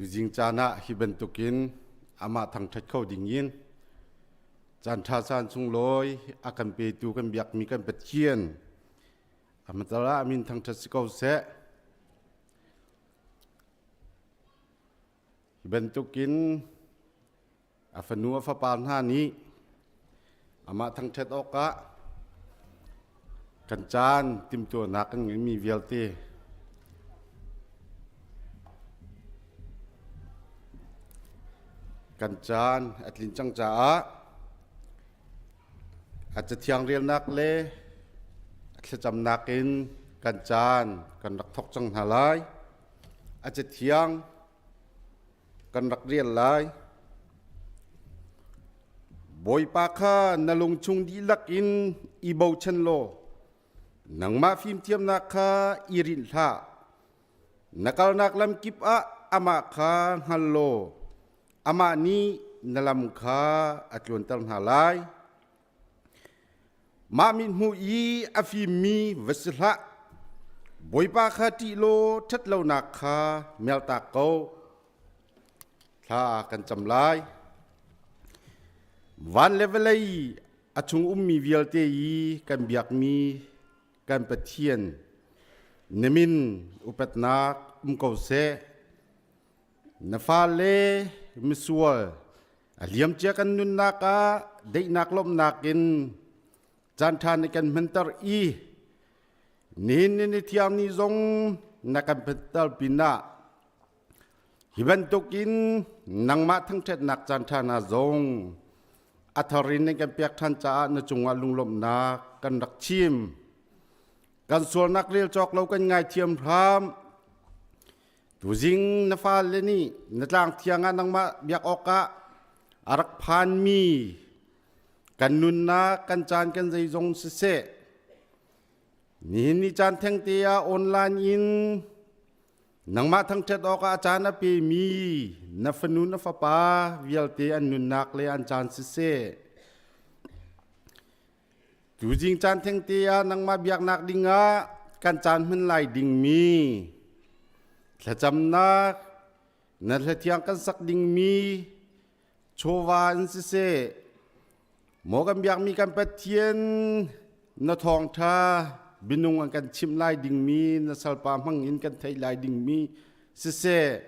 Tuzing caan ah hi bantukin amah thangṭhat kho dingin caan ṭha caan sunglawi a kan petu kan biakmi kan Pathian a ah min thangṭhat si ko seh. Hi bantukin a fanu a fapa hna nih amah thangṭhat awkah kan caan timhtuahnak kan ngeihmi vialte kan caan a tlin cang caah a cathiang relnak le a thlacamnak in kan caan kan rak thawk cang hna lai. A cathiang kan rak rial lai. Bawipa kha na lungchung dihlak in i bochan law nangmah fimthiamnak kha i rinh hlah. Na kalnak lam kip ah amah kha hngal law amah nih na lam kha a tluanter hna lai. Mah mithmuh i a fimmi va si hlah. Bawipa kha ṭih law ṭhatlonak kha mertak ko. Thla kan cam lai. Van le vawlei a chung ummi vialte i kan biakmi kan Pathian na min upatnak um ko seh. Na fale misual A liamcia kan nunnak ah daihnak lawmhnak in caanṭha na kan hmanter i nihin ni ni thiang ni zong na kan hmanter pinah hi bantukin nangmah thangṭhatnak caanṭha hna zong a thar in nan kan pek ṭhan caah na cungah lunglawmhnak kan rak chim. Kan sualnak rel cawk lo kan ngaithiam hram. Tuzing na fale nih na tlang thiang ah nangmah biak awkah a rak phanmi kan nunnak kan caan kan zeizong siseh nihin ni caan thengte ah online in nangmah thangṭhat awkah a caan a pemi na fanu na fapa vialte an nunnak le an caan siseh Tuzing caan thengte ah nangmah biaknak dingah kan caan hman lai dingmi thlacamnak na hlathiang kan sak dingmi chawva in siseh maw kan biakmi kan Pathian na thawngṭha binung an kan chimh lai dingmi na salpa hmang in kan theih lai dingmi siseh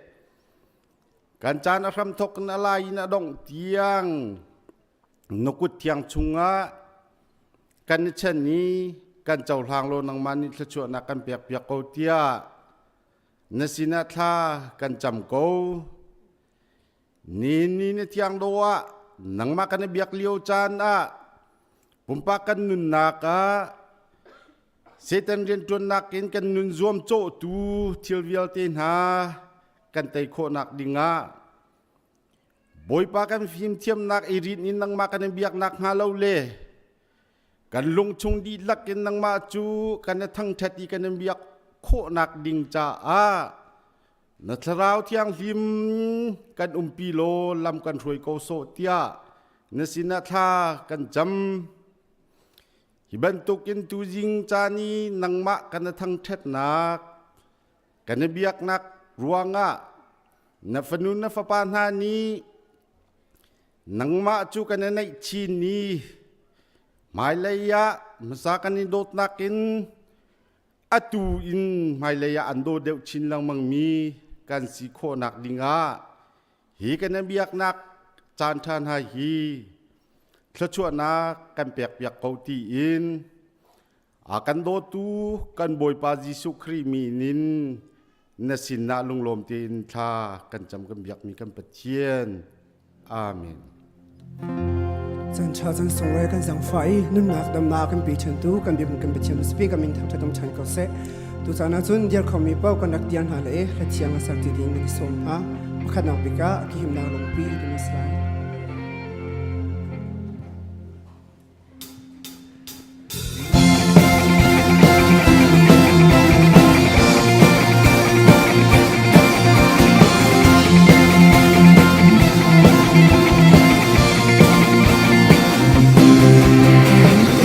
kan caan a hramthok in a lai in a dongh tiang Na kut thiang chungah kan i chen i kan cohlang law nangmah nih thluachuahnak kan pekpiak ko tiah na sinah thla kan cam ko. Ni ni na thiang do ah nangmah kan i biak lio caan ah pumpak kan nunnak ah Satan rianṭuannak in kan nun zuamcawhtu thil vialte hna kan tei khawhnak dingah Bawipa kan fimthiamnak i rin in nangmah kan in biaknak hnga lo le kan lungchung dihlak in nangmah cu kan i thangṭhat i kan in biak khawhnak ding caah na thlarau thianghlim kan umpi law lam kan hruai ko sawh tiah na sinah thla kan cam. Hi bantukin tuzing caan i nangmah kan i thangṭhatnak kan i biaknak ruangah na fanu na fapa hna nih nangmah cu kan i naih chin i hmailei ah hmasa kan i dawtnak in atu in hmailei ah an daw deuh chin lengmang mi kan si khawhnak dingah hi kan i biaknak caan ṭha hna hi thluachuahnak kan pekpiak ko tiin A kan dawtu kan Bawipa Jesuh Khrih min in na sinah lunglawm tein thla kan cam kan biakmi kan Pathian. Amen. Chan cha chan sunglawi kan zangfah i nunnak damnak kan pe ṭhantu kan biak kan Pathian spi kan min thangṭhat um ṭhan ko seh. Tu caan ah cun dir khomi paoh kan rak dir hna le hla thiang a ser ti ding kan i sawm hna. Pakhatnak bik ah ki himnak lungpi kan i lai.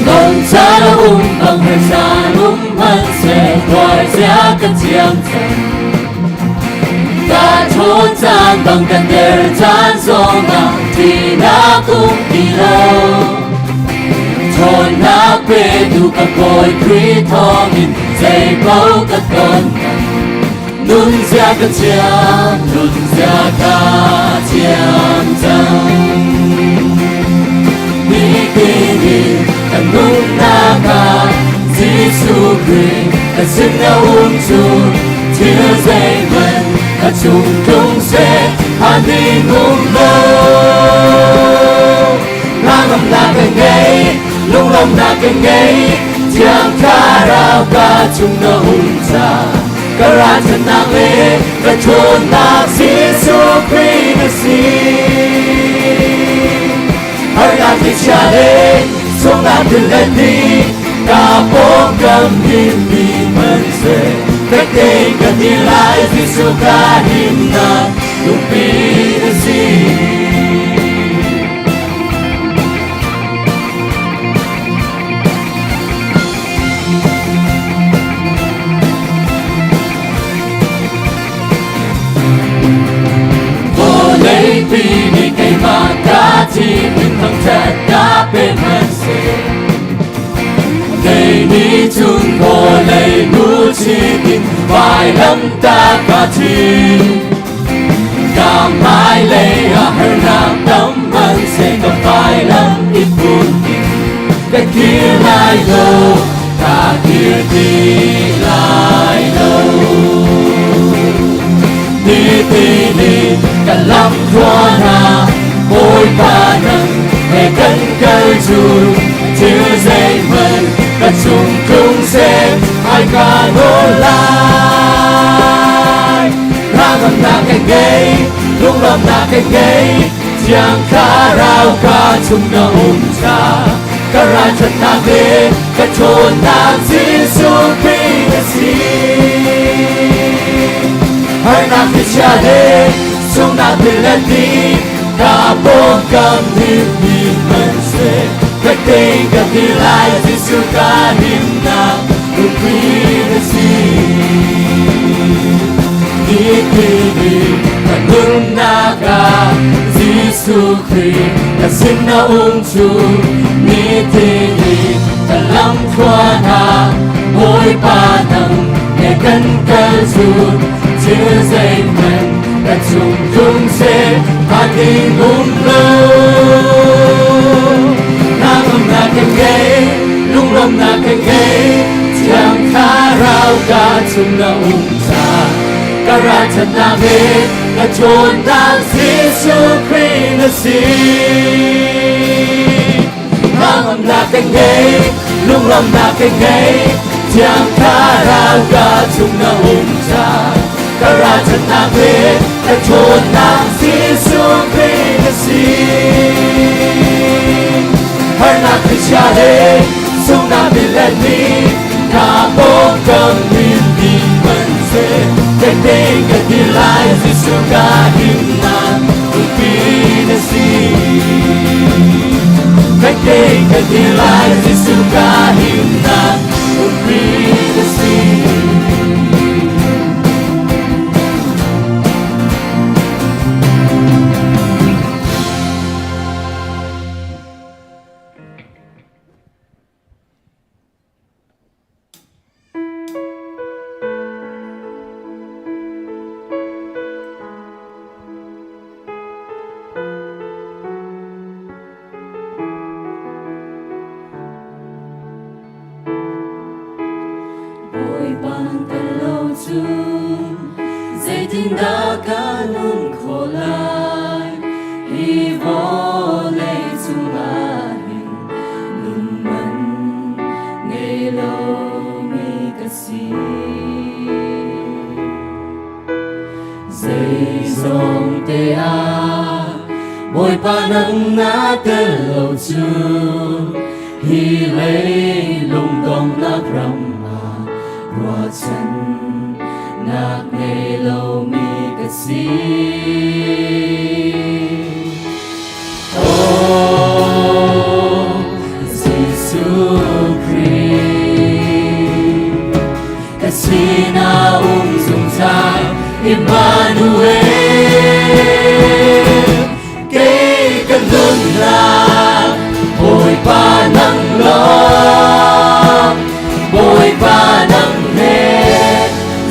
Bang hmanhseh tuar zia ka thiam cang. Ka ṭhawn caan bang kan der caan zongah ṭihnak um ti lo. Ṭhawnnak petu ka Bawi Khrih thawngin zeipaoh ka ton. Nunzia ka thiam, nunzia ka thiam cang. Nitin in kan nunnak ah Jesuh Khrih kan sin na um cu thil zeihmanh ka cung tlung seh a ning um lo. Hnangamnak ka ngei, lunglawmhnak ka ngei, Thiang Thlarau ka chung na um ca. Ka ralchannak le ka ṭhawnnak Jesuh Khrih na si. Harnak thlichia le sunghnak thil le ni, ka pawngkam himmi hmanhseh, ka tei ka ti lai Jesuh ka himnak lungpi na si. Vawleipi nih keimah ka thim in thangṭhat ka pe hmanhseh. Kei nih cun vawlei luchin in vailamtah ka thim. Ka hmailei ah harnak tam hmanhseh ka vailam i put in ka kir lai lo, ka kir ti lai lo. Nitin in kan lam tluan ah Bawipa nang he kan kal cu thil zeihmanh ka chung tlung seh ai ka nawl lai. Hnangamnak ka ngei, lunglawmhnak ka ngei, Thiang Thlarau ka chung na um ca. Ka ralṭhatnak le ka ṭhawnnak Jesuh Khrih na si. Harnak thlichia le sunghnak thil ni ka pawngkam himmi hmanhseh ka tei ka ti lai Jesuh ka himnak lungpi na si. Nitin in ka nunnak ah Jesuh Khrih ka sin na um cu nitin in ka lam thluan ah Bawipa nang he kan kal cu thil zeihmanh ka chung tlung seh phating um lo. Hnangamnak ka ngei, lunglawmhnak ka ngei, Thiang Thlarau ka chung na um ca. Ka ralṭhatnak le ka ṭhawnnak Jesuh Khrih na si. Hnangamnak ka ngei, lunglawmhnak ka ngei, Thiang Thlarau ka chung na um ca. Ka ralṭhatnak le ka ṭhawnnak Jesuh Khrih na si. Harnak thlichia le sunghnak ni le ni ka pawngkam himmi hmanhseh ka tei ka ti lai Jesuh ka himnak lungpi na si. Ka tei ka ti lai Jesuh ka himnak lungpi na si. Bawipa nang tel lo cu zeitindah ka nun khawh lai? Hi vawlei cungah hin nun man ngei lomi ka si. Zeizong te ah Bawipa nang na tel lo cu hi lei lungdonghnak ram ah ruahchan nak ngei lomi ka si. Oh, Jesuh Khrih, ka sinah um zungzal. Emmanuel Kei ka nunnak Bawipa nang lawng Bawipa nang he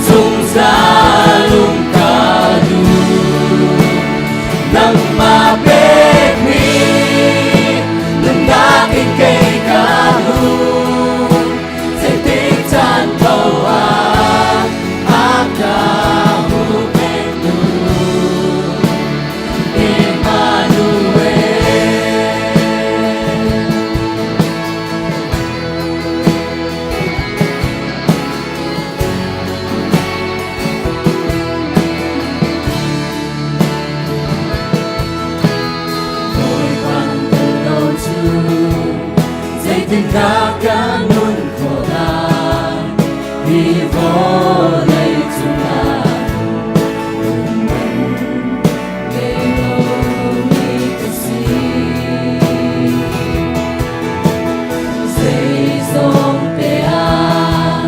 zungzal um ka duh Nangmah pekmi nunnak in kei ka hmu Zeitik caan paoh ah a ka huhphenhtu Emmanuel. Bawipa nang tel lo cu zeitindah kan nun khawh lai hi vawlei cungah nun ngei lomi ka si. Zeizong te ah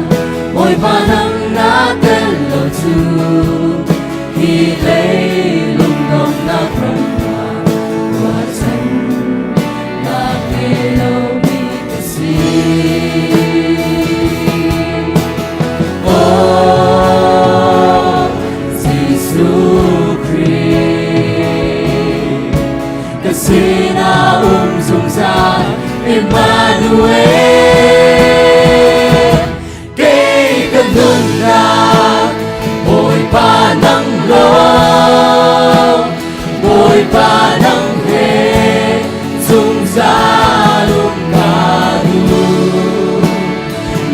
Bawipa nang na tel lo cu hi leilung donghnak ram ah ruahchan nak ngei lomi ka si. Oh, Jesuh Khrih, ka sinah um zungzal Emmanuel. Kei ka nunnak Bawipa nang lawng Bawipa nang he zungzal um ka duh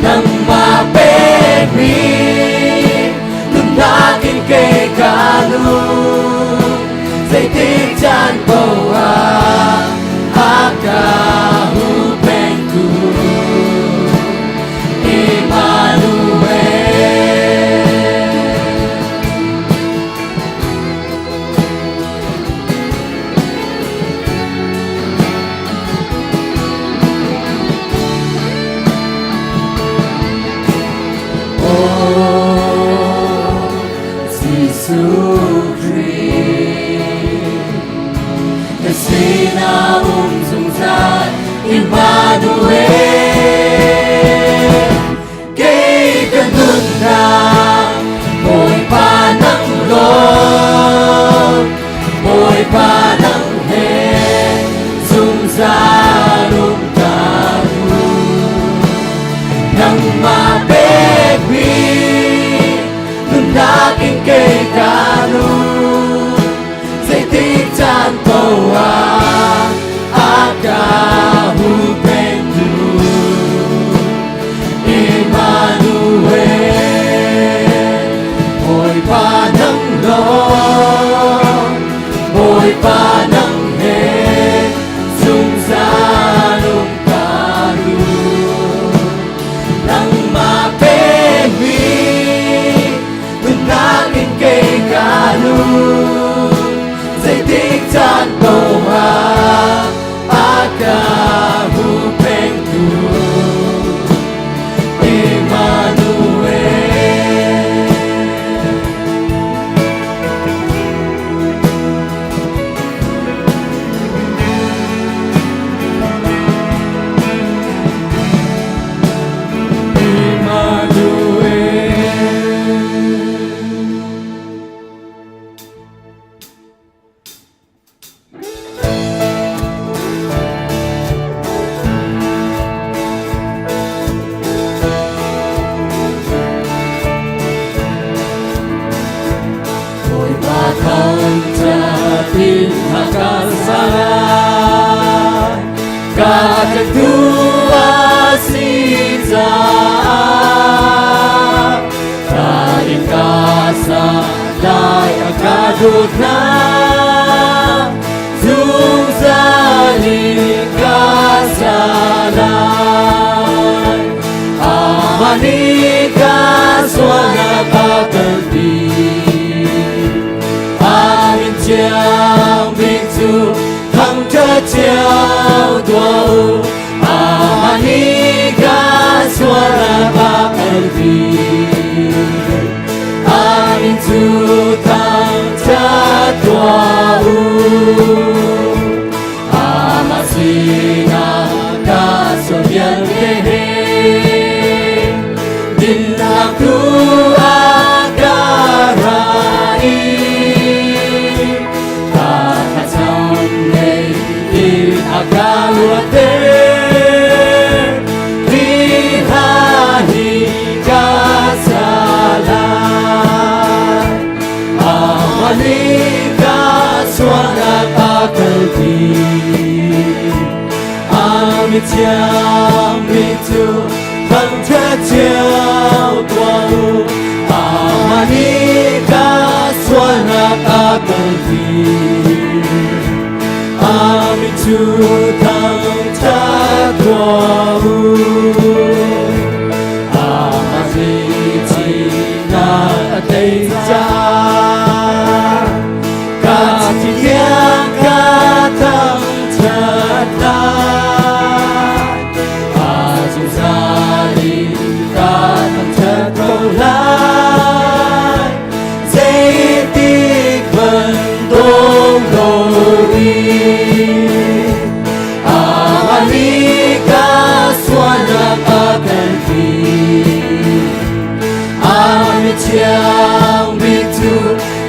Nangmah pekmi nunnak in kei ka nung Zeitik caan paoh ah a ka huhphenhtu Emmanuel. Oh, Jesuh Khrih, ka sinah um zungzal Emmanuel. Kei ka nunnak Bawipa nang lawng Bawipa nang he zungzal um ka duh Nangmah pekmi nunnak in kei ka nung Zeitik caan paoh ah a ka huhphenhtu Emmanuel Bawipa nang lawng Bawipa nang he zungzal um ka duh Nangmah pekmi nunnak in kei ka nung Zeitik caan paoh ah a ka huhphenhtu Emmanuel. Bawipa thangṭhat in a kan salai, ka tu a si caah ka in ka sa lai a ka duh hna zungzal in ka sa lai amah nih ka sualnak a kalpi Amin thiang bik cu thangṭhat cio tuah u amah nih ka sualnak a kalpi Amin cu nih ka sualnak a kalpi. A mithiang mi cu thangṭhat cio tuah u. Amah nih ka sualnak a kalpi. A mit cu thangṭhat tuah u. Amah nih thihnak a tei caah ka thi tiang ka thangṭhat lai. A zungzal in ka thangṭhat ko lai. Zeitik hmanh dong loin amah nih ka sualnak a kalpi. A mithiang bik cu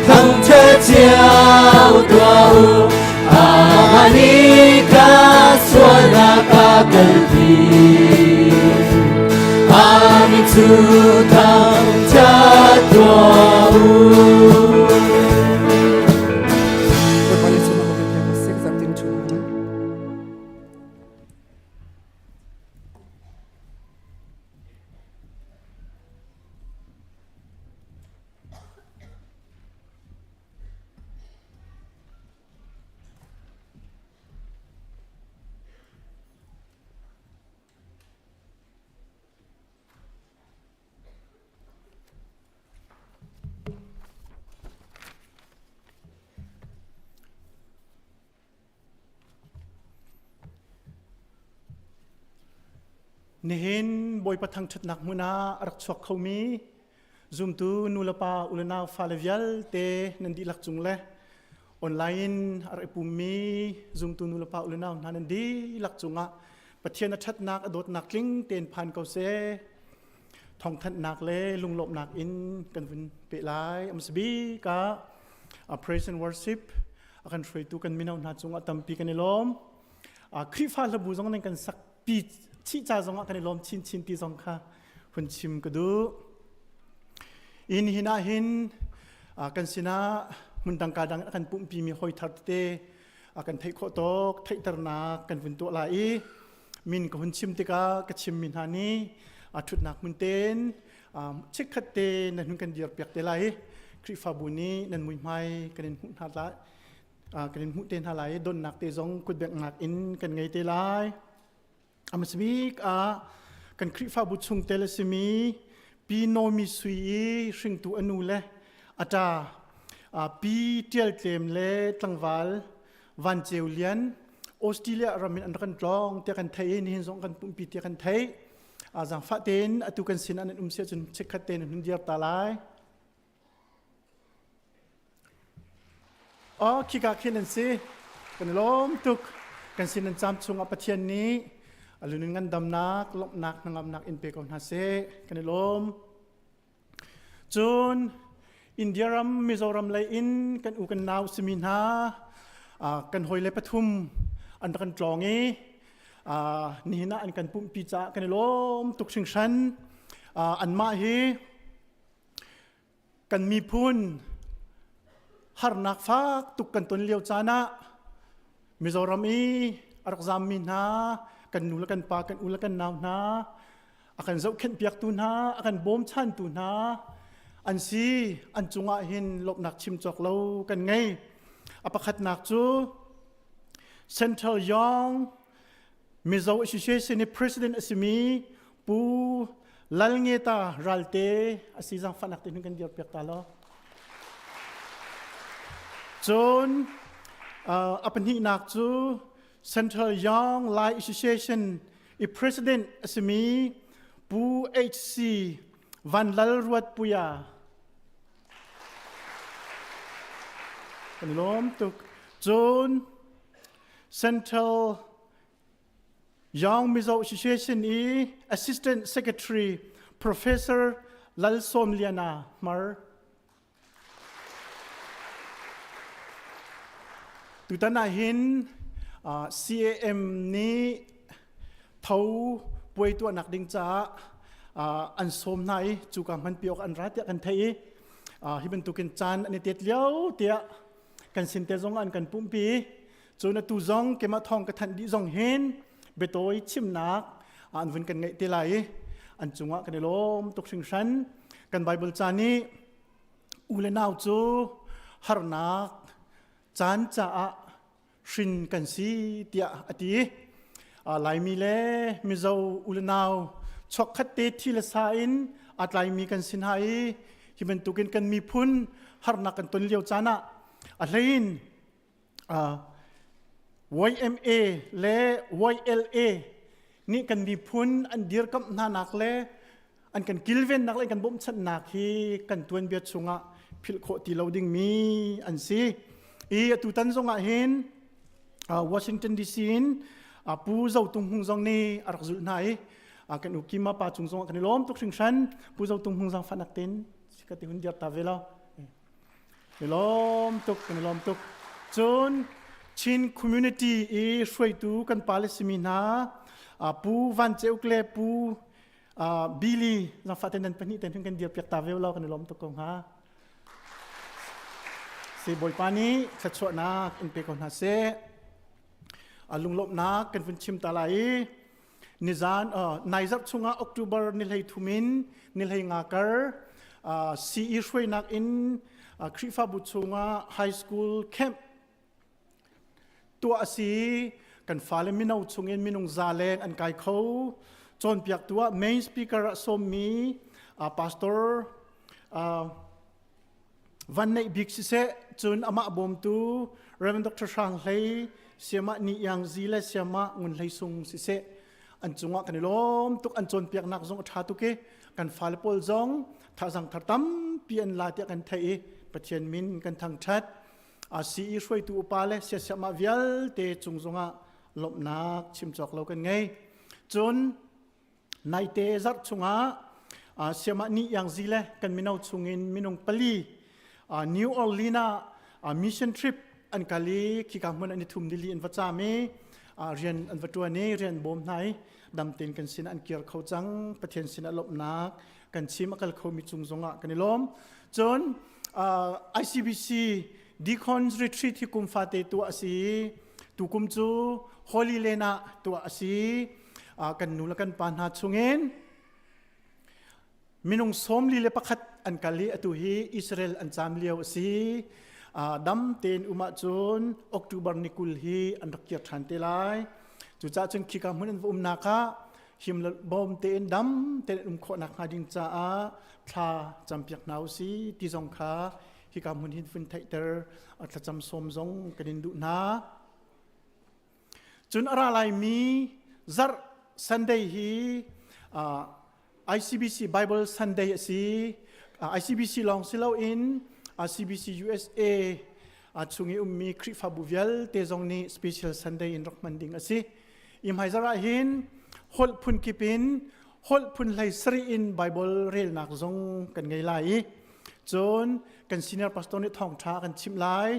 thangṭhat cio tuah u. Amah nih ka sualnak a kalpi. A min cu thangṭhat tuah u. Bawipa nih chim a ka piak a si zap tin chung hna. Nihin Bawipa thangṭhatnak hmun ah a rak chuak khomi zumtu nulepa ulenau fale vialte nan dihlak cung le online in a rak i pummi zumtu nulepa ulenau hna nan dihlak cungah Pathian a ṭhatnak a dawtnak tling tein phan ko seh. Thawngthanhnak le lunglawmhnak in kan vun peh lai. Amsa bik ah praise and worship a kan hruaitu kan mino hna cungah tampi kan i lawm. Khrihfa hlabu zong nan kan sak pi chih ca zongah kan i lawm chinchin ti zong kha hun chim ka duh. Inn hin ah hin kan sinah hmun dang ka dang a kan pumhpi mi hoi thar tete a kan theih khawh tawk theihternak kan vun tuah lai i min ka hun chim tikah ka chimmi hna nih a ṭhutnak hmun tein chikkhat te nan hun kan dir piak te lai i Khrihfabu nih nan muihmai kan in hmuh hna lai kan in hmuh te hna lai i donnak te zong kutbengnak in kan ngei te lai. A hmasabik ah kan Khrihfabu chungtel a simi Pi Nomi Sui i hringtu a nu le a ṭa Pi Ṭial Tlem le tlangval Van Ceu Lian Australia ram in an rak kan tlawng tiah kan theih i nihin zong kan pumpi tiah kan theih. Zaangfah tein atu kan sin an um si ahcun chikkhat tein an hun dir ta lai. Oh, khika khin an si. Kan i lawm tuk. Kan sin an cam chungah Pathian nih a lunin ngandamnak, lawmhnak, hnangamnak in pe ko hna seh. Kan i lawm. Cun India ram, Mizoram lei in kan u kan nau simi hna kan hawile pathum an rak kan tlawng i nihin ah an kan pumhpi caah kan i lawm tuk hringhran. Anmah hi Kan miphun harnak fak tuk kan ton lio caan ah Mizoram i a rak zammi hna kan nu le kan pa kan u le kan nau hna a kan zohkhenh piaktu hna a kan bawmchantu hna an si an cungah hin lawmhnak chim cawk lo kan ngei a pakhatnak cu Central Young Mizo Association i president a simi Pu Lalngeta Ralte a si zaangfahnak te kan dir piak ta lo. Cun a pahnihnak cu Central Young Lai Association i president a simi Pu HC Van Lal Ruat Puia. Kan lawm tuk. Cun Central Young Mizo Association i Assistant Secretary Professor Lalsawmliana Hmar. Tutan ah hin CAM nih tho puai tuahnak ding caah an sawm hna i cuka hmanpi awk an ra tiah kan theih i. Hi bantukin caan an i tet lio tiah kan sin te zong an kan pumpi. Cun atu zong keimah thawng ka thanh dih zong hin biatawi chimnak an vun kan ngeih te lai i an cungah kan i lawm tuk hringhran. Kan Bible ca nih u le nau cu harnak caan caah hrin kan si tiah a ti. Laimi le Mizo u le nau chuakkhat te thi le sa in aa tlaimi kan si hna i hi bantukin kan miphun harnak kan ton lio caan ah a hlein YMA le YLA nih kan miphun an dirkamh hnanak le an kan kilvennak le kan bawmhchanhnak hi kan tuanbia chungah philh khawh ti lo dingmi an si. I atu tan zongah hin Washington DC in Pu Zo Tung Hmung zong nih a rak zulh hna i kan u Kima pa cung zongah kan i lawm tuk hringhran. Pu Zo Tung Hmung zaangfahnak tein ka ti hun dir ta ve lo. I lawm tuk, kan i lawm tuk. Cun Chin community i hruaitu kan pa le simi hna Pu Van Ceuk le Pu Billy zaangfah ten nan pahnih ten kan dir piak ta ve lo kan i lawm tuk ko hnga. Si Bawipa nih thluachuahnak in pe ko hna seh. Lunglawmhnak kan vun chim ta lai i nizan nai zarh chungah October ni hlei thum in ni hlei nga kar CE hruainak in Khrihfabu chungah high school camp tuah a si kan fale mino chungin minung za leng an kai kho cawnpiaktu ah main speaker ah sawmmi pastor van neih bik siseh cun amah bawmtu Reverend Dr. Hrang Hlei siamah Ni Iang Zi le siamah Ngun Hlei Sung siseh an cungah kan i lawm tuk an cawnpiaknak zong a ṭha tuk i kan fale pawl zong thazang thar tampi an la tiah kan theih i Pathian min kan thangṭhat CE hruaitu upa le siasiamah vialte cung zongah lawmhnak chim cawk lo kan ngei. Cun naite zarh chungah siamah ni iangzi le kan mino chungin minung pali New Orleans ah mission trip an kal i khika hmun an i thum dili an va caam i rian an va ṭuan i rian bawm hna i dam tein kan sin an kir kho cang Pathian sin ah lawmhnak kan chim a kal khomi cung zongah kan i lawm cun ICBC Deacons Retreat hi kum fate tuah a si tukum cu Holy Land ah tuah a si kan nu le kan pa hna chungin minung 41 an kal i atu hi Israel an caam lio a si dam tein um ahcun October ni 20 hi an rak kir ṭhan te lai cucaah cun khika hmun an va umnak ah him le bawm tein dam tein um khawh nakhnga ding caah thla campiak hna usih ti zong kha hika hmun hin vun theihter thlacam sawm zong kan in duh hna. Cun a ra laimi zarh Sunday hi ICBC Bible Sunday a si. ICBC lawng si loin CBC USA chung i ummi Khrihfabu vialte zong nih special Sunday in rak hman ding a si. I hmaizarh ah hin holh phun kip in holh phun hlei sarih in Bible relnak zong kan ngei lai i cun kan senior pastor nih thawngṭha kan chimh lai.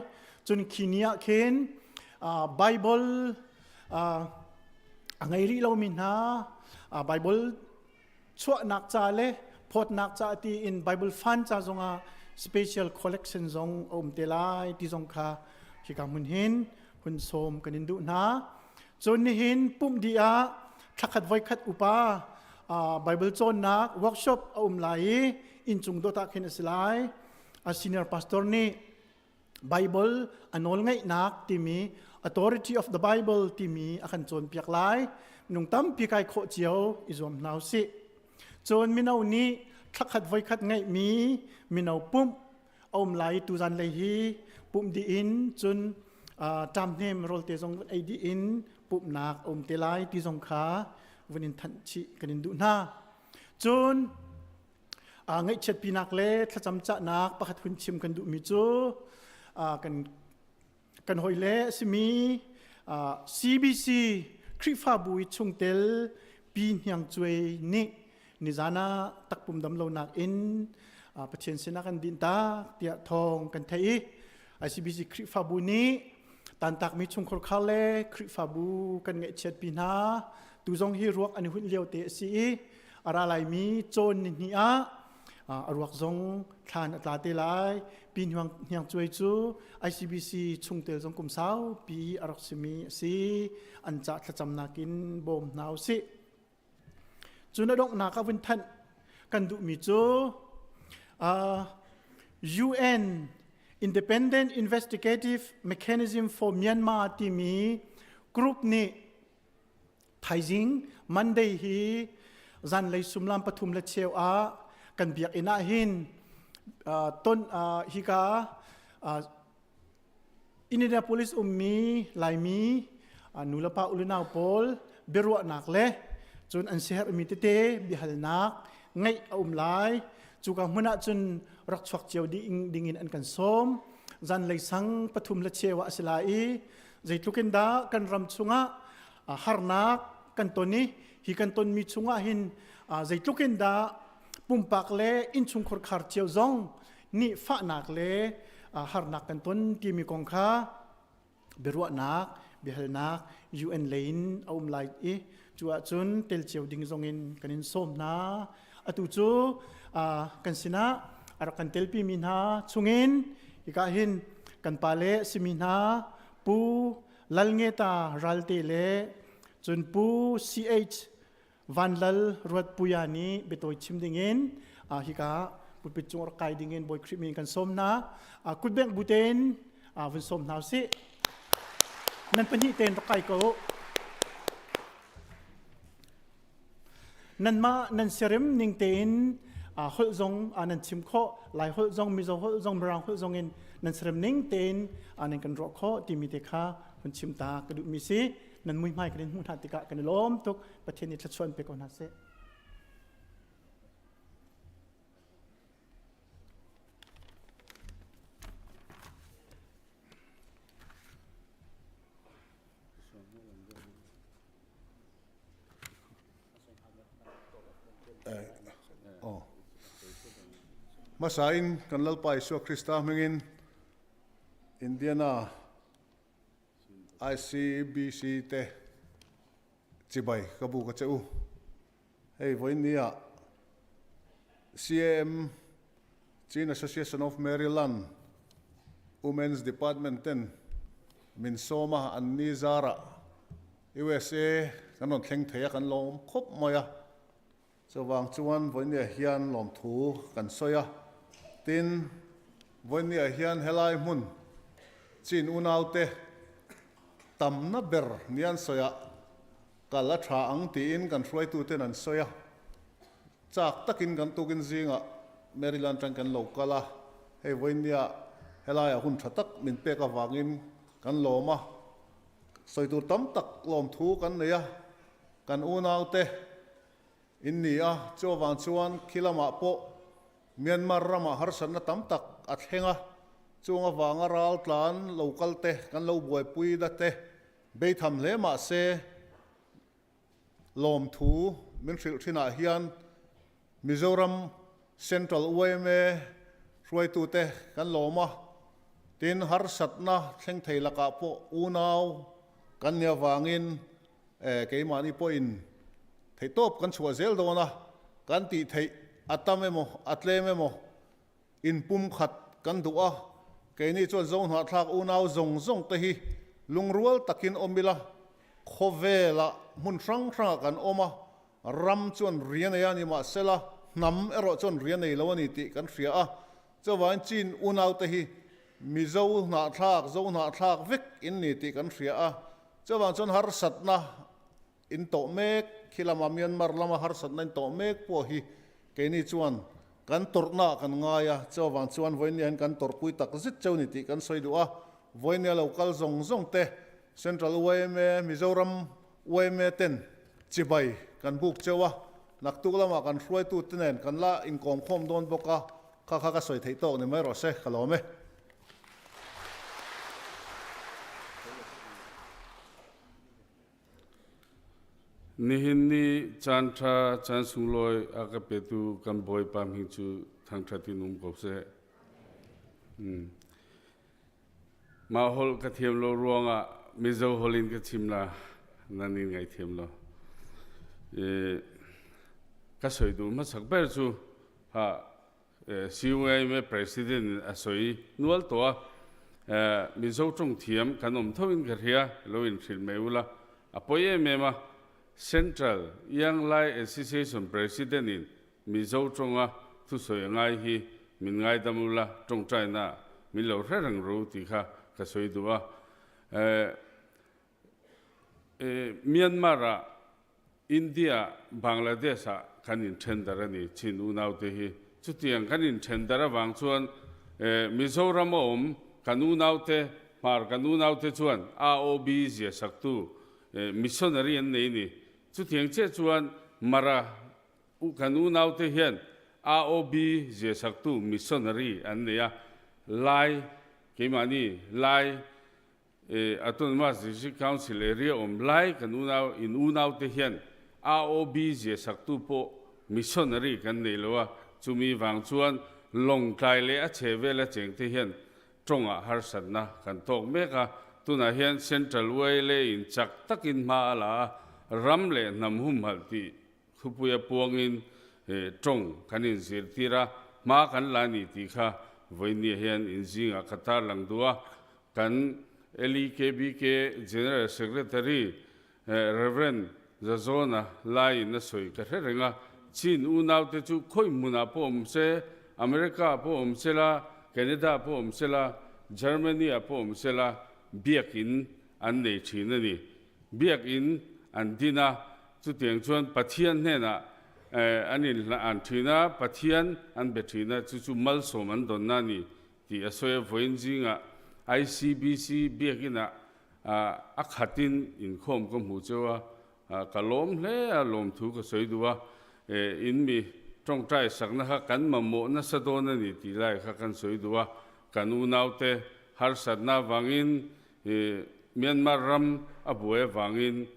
Cun khi ni ah khin Bible a ngei rih lomi hna Bible chuahnak ca le phawtnak ca ti in Bible fan ca zongah special collection zong a um te lai ti zong kha hika hmun hin hun sawm kan in duh hna. Cun nihin pumh dih ah thlakhat voikhat upa Bible cawnnak workshop a um lai i inncung dot ah khin a si lai. A senior pastor nih Bible a nawlngeihnak timi authority of the Bible timi a kan cawnpiak lai. Minung tampi kai khawh cio i zuam hna usih. Cun mino nih thlakhat voikhat ngeihmi mino pumh a um lai tuzan lei hi pumh dih in cun ṭamhnem rawlte zong vun ei dih in pumhnak a um te lai ti zong kha vun in thanh chih kan in duh hna. Cun ngaihchiatpinak le thlacam cahnak pakhat hun chim kan duhmi cu kan kan hawile a simi CBC Khrihfabu i chungtel Pi Hniang Cuai nih nizan ah takpum damlonak in Pathian sinah kan dinh tak tiah thawng kan theih i ICBC Khrihfabu nih tantakmi chungkhar khar le Khrihfabu kan ngaihchiatpi hna tu zong hi ruak an i hunh lio te a si i a ra laimi cawn ni hnih ah. A ruak zong thlan a tla te lai. Pi Hniang Cuai cu ICBC chungtel zong kum saupi a rak simi a si. An cah thlacamnak in bawm hna usih. Cun a donghnak ah vun thanh kan duhmi cu UN Independent Investigative Mechanism for Myanmar timi group nih thaizing Monday hi zanlei sumlam pathum le cheu ah kan biakinn ah hin ton hika Indianapolis ummi Laimi nulepa ulenau pawl biaruahnak le cun an siaherhmi tete biahalnak ngeih a um lai. Cuka hmun ah cun rak chuak cio ding dingin an kan sawm. Zanlei sang pathum le cheu ah a si lai i zeitluk in dah kan ram chungah harnak kan ton i hi kan tonmi chungah hin zeitluk in dah pumpak le innchungkhar khar cio zong nih fahnak le harnak kan ton timi kong kha biaruahnak biahalnak UN lei in a um lai i cu ahcun tel cio ding zong in kan in sawm hna. Atu cu kan sinah a rak kan telpi mi hna chungin hika hin kan pale simi hna Pu Lalngeta Ralte le cun Pu CH Vanlal Ruatpuia nih biatawi chim dingin hika pulpit cung rak kai dingin Bawi Khrih min kan sawm hna. Kutbengh bu tein vun sawm hna usih. Nan pahnih tein rak kai ko. Nanmah nan siarem ning tein holh zong nan chim khawh, Lai holh zong, Mizo holh zong, Mirang holh zong in nan siarem ning tein nan kan ruah khawh timi te kha hun chim ta ka duhmi si. Nan muihmai kan in hmuh hna tikah kan i lawm tuk. Pathian nih thluachuah in pe ko hna seh. Oh. Hmasa in kan Lalpa Isua Krista hmingin Indiana ICBC te chibai ka bu ka che u. Hei voin ni ah CAM Chin Association of Maryland Women's Department ten min sawma an ni zara USA kan rawn thleng thei a kan lawm khawp mai a. Chuvang chuan vawinia hian lawmthu kan sawi a, tin, vawinia hian helai hmun chin unaute tamna ber ni an sawi ah kal a tha ang tiin kan hruaituten an sawi a, chak takin kan tukin zingah Maryland tang kan lo kal a, hei vawinia helaiah hun tha tak min pek avangin kan lawm a, sawi tur tam tak lawmthu kan nei a. Kan unaute in ni a, chuvang chuan khi lamah pawh Myanmar ramah harsatna tam tak a thleng a, chung avanga raltlan lo kalte kan lo buaipui na te beitham hle mah se lawmthu min hrilh thinah hian Mizoram Central yma hruaitute kan lawm a, tin harsatna thleng thei lakah pawh unau kan nih avangin keimahni pawhin theihtawp kan chhuah zel dawn a, kan tih theih a tam emaw a tlem emaw inpumkhat kan duh a, keini chuan Zohnahthlak unau zawng zawng te hi lungrual takin awm ila khawvelah hmun hrang hrangah kan awm a, ram chuan ri a nei a ni mahsela hnam erawh chuan ri a nei lo a ni tih kan hria a, chuvangin Chin unaute hi Mizo hnahthlak, Zohnahthlak vek in ni tih kan hria a, chuvang chuan harsatna in tawh mek, khi lama Myanmar lama harsatna in tawh mek pawh hi keini chuan kan tawrhna ah kan ngai a, chuvang chuan vawinia hian kan tawrhpui tak zet cheu ni tih kan sawi duh a, vawinia lo kal zawng zawng te Central yma, Mizoram yma ten chibai kan buk cheu a, naktuk lamah kan hruaitute nen kan la inkawmkhawm dawn bawk a, kha kha ka sawi theih tawk ni mai rawh se, ka lawm e. Nihin ni caan ṭha caan sunglawi a ka petu kan Bawipa hming cu thangṭhat in um ko seh. Mah holh ka thiam lo ruangah Mizo holh in ka chim la nan in ngaithiam lo. Ka soi duh hmasak ber cu ha. CYMA president in a soi nual to a Mizo tong thiam kan om tho in ka hria lo in hril mai ula a poi em em a Central Young Lai Association president in Mizo tonga thu soi ngai hi min ngai dam ula tongtai na min lo hre reng ru ti kha ka soi du a Myanmar ah India, Bangladesh ah kan in thendar a ni. Chin unaute hi chutiang kan in thendar avang chuan Mizoram a awm kan unaute, Hmar kan unaute chuan AOB zia saktu missionary an nei ni. Chutiang chiah chuan Mara kan unaute hian AOB zia saktu missionary an nei a, Lai keimahni Lai Autonomous District Council area awm lai kan unau in unaute hian AOB zia saktu pawh missionary kan nei lo a, chumi vang chuan Lawngtlai leh a chhe vela chengte hian tawngah harsatna kan tawk mek a, tunah hian Central YLA in chak takin hma a la a, ram leh hnam humhalh tih Thupuia puangin tawng kan inzirtir a, hma kan la ni tih kha vawinia hian inzingah ka tarlang duh a. Kan LEKBK General Secretary Rev. Zazawna laiin a sawi ka hre reng a, Chin unaute chu khawi hmunah pawh awm se, America ah pawh awm se la, Canada ah pawh awm se la, Germany ah pawh awm se la, biakin an nei thin a ni. Biakin an din a, chutiang chuan Pathian hnenah an inhlah an thin a, Pathian an be thin a, chu chu malsawm an dawnna a ni tih a sawi a. Vawiin zingah ICBC biakinah a khatin inkhawm ka hmuh cheu a, ka lawm hle a, lawmthu ka sawi duh a, in mi tawngtai sakna kha kan mamawh nasa dawn a ni tih lai kha kan sawi duh a, kan unaute harsatna avangin Myanmar ram a buai avangin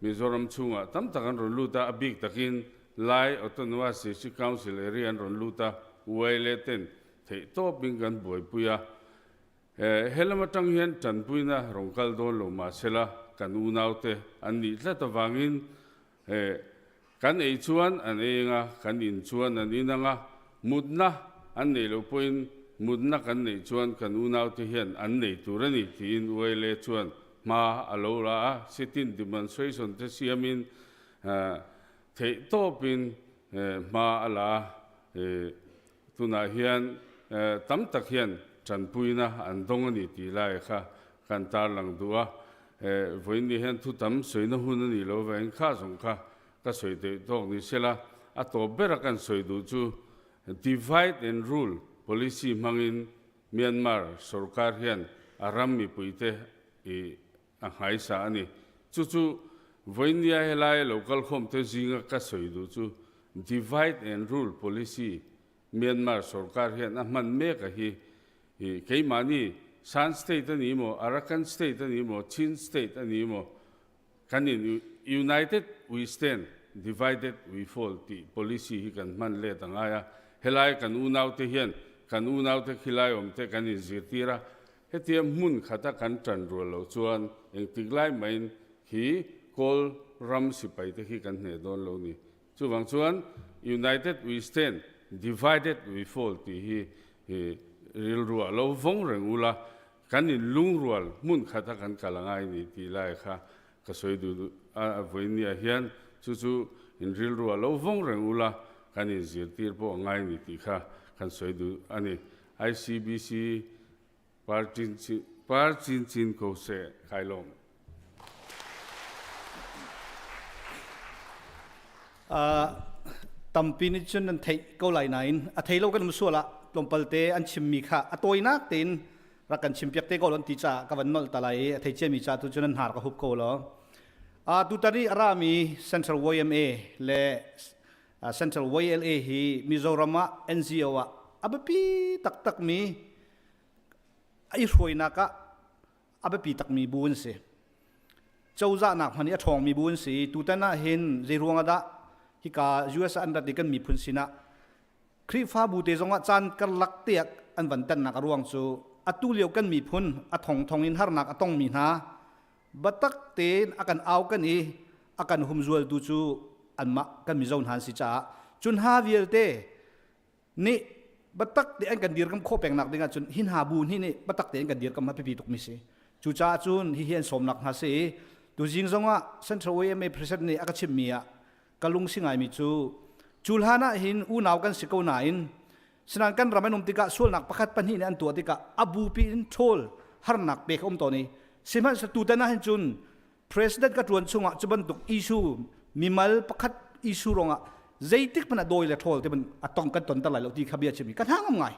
Mizoram chhungah tam tak an rawn lut a, a bik takin Lai Autonomous District Council area an rawn lut a, YLA ten theih tawpin kan buaipui a. He lam atang hian tanpuina rawn kal dawn lo mahsela kan unaute an nih tlat avangin Kan ei chuan an ei anga, kan in chuan an in anga, mutna an neih loh pawhin mutna kan neih chuan kan unaute hian an nei tur a ni tiin ULA chuan hma a lo la a, sit-in demonstration te siamin theih tawpin hma a la a, tunah hian tam tak hian tanpuina an dawng a ni tih lai kha kan tarlang duh a. Vawiin ni hian thu tam sawina hun a nih loh avangin kha zawng kha ka sawi theih tawk ni sela, a tawp bera kan sawi duh chu divide and rule policy hmangin Myanmar sorkar hian a ram mipuite i a nghaisa a ni. Chu chu vawiin nia helai lo kalkhawmte zinga ka sawi duh chu divide and rule policy Myanmar sorkar hian a hman mek a hi i keimahni Shan State a ni maw, Arakan State a ni maw, Chin State a ni maw, kan in United we stand, divided we fall tih policy hi kan hman let a ngai a. Helai kan unaute hian kan unaute khilai awmte kan inzirtir a, hetia hmun khata kan tan rual loh chuan engtik lai maiin khi Kawl ram sipaite khi kan hneh dawn lo ni. Chuvang chuan United we stand, divided we fall tih hi rilru ah lo vawng reng ula, kan in lungrual hmun khata kan kal a ngai ni tih lai kha ka sawi duh a vawinia hian chu chu in rilru ah lo vawng reng ula, kan in zirtir pawh a ngai ni tih kha kan sawi duh a ni. ICBC Par chin par chin chin ko seh kai lawm. Tampi nih cun nan theih ko lai nain a thei lo kan um sual ah tlawmpal te an chimmi kha a tawinak tein rak kan chimpiak te ko lo an ti caah ka van nolh ta lai i a thei ciami ca tu cun an hnar ka hup ko lo. Tutan i a rami Central YMA le Central YLA hi Mizoram ah NGO ah a biapi taktakmi i hruainak ah a biapi takmi bu an si. Cozahnak hmanh i a ṭhawngmi bu an si. Tutan ah hin zei ruang ah dah hika US ah an rat i kan miphun sinah Khrihfabu te zongah caan karlak te ah an van tannak a ruang cu atu lio kan miphun a thongthong in harnak a tongmi hna biatak tein a kan au kan i a kan humzualtu cu anmah kan Mizo hna an si caah cun ha vialte. Nih batak te an kan dirkam khawh peng nak ding ahcun hin ha bu hi nih batak te an kan dirkam ha pipi tuk mi si. Cucaah cun hihi an sawmnak hna si i tuzing zongah Central YMA President nih a ka chimmi ah ka lung si ngaimi cu cu hlan ah hin unau kan si ko nain sinain kan ram an um tikah sualnak pakhat pahnih nih an tuah tikah a bupi in ṭhawl harnak pek a um tawn i sihmanhsehlaw tutan ah hin cun president ka ṭuan chungah cu bantuk issue mimal pakhat issue ruangah zeitik hmanh ah dawi le ṭhawl te man a tong kan ton ter lai lo ti kha bia chimmi ka hna ngam ngai.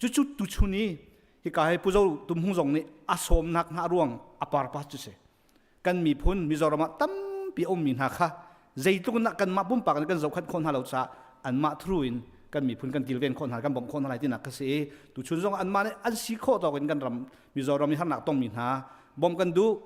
Cucu tuchun i hika hi Pu Zo Tum Hung zong nih a sawmnak hna ruang a parpas cu si. Kan miphun Mizoram ah tampi a ummi hna kha zeitluk in dah kanmah pumpak in kan zohkhenh khawh hna lo caah anmah through in kan miphun kan kilven khawh hna, kan bawmh khawh hna lai tinak kha si i tuchun zong anmah nih an si khawh tawk in kan ram Mizoram i harnak tongmi hna bawmh kan duh.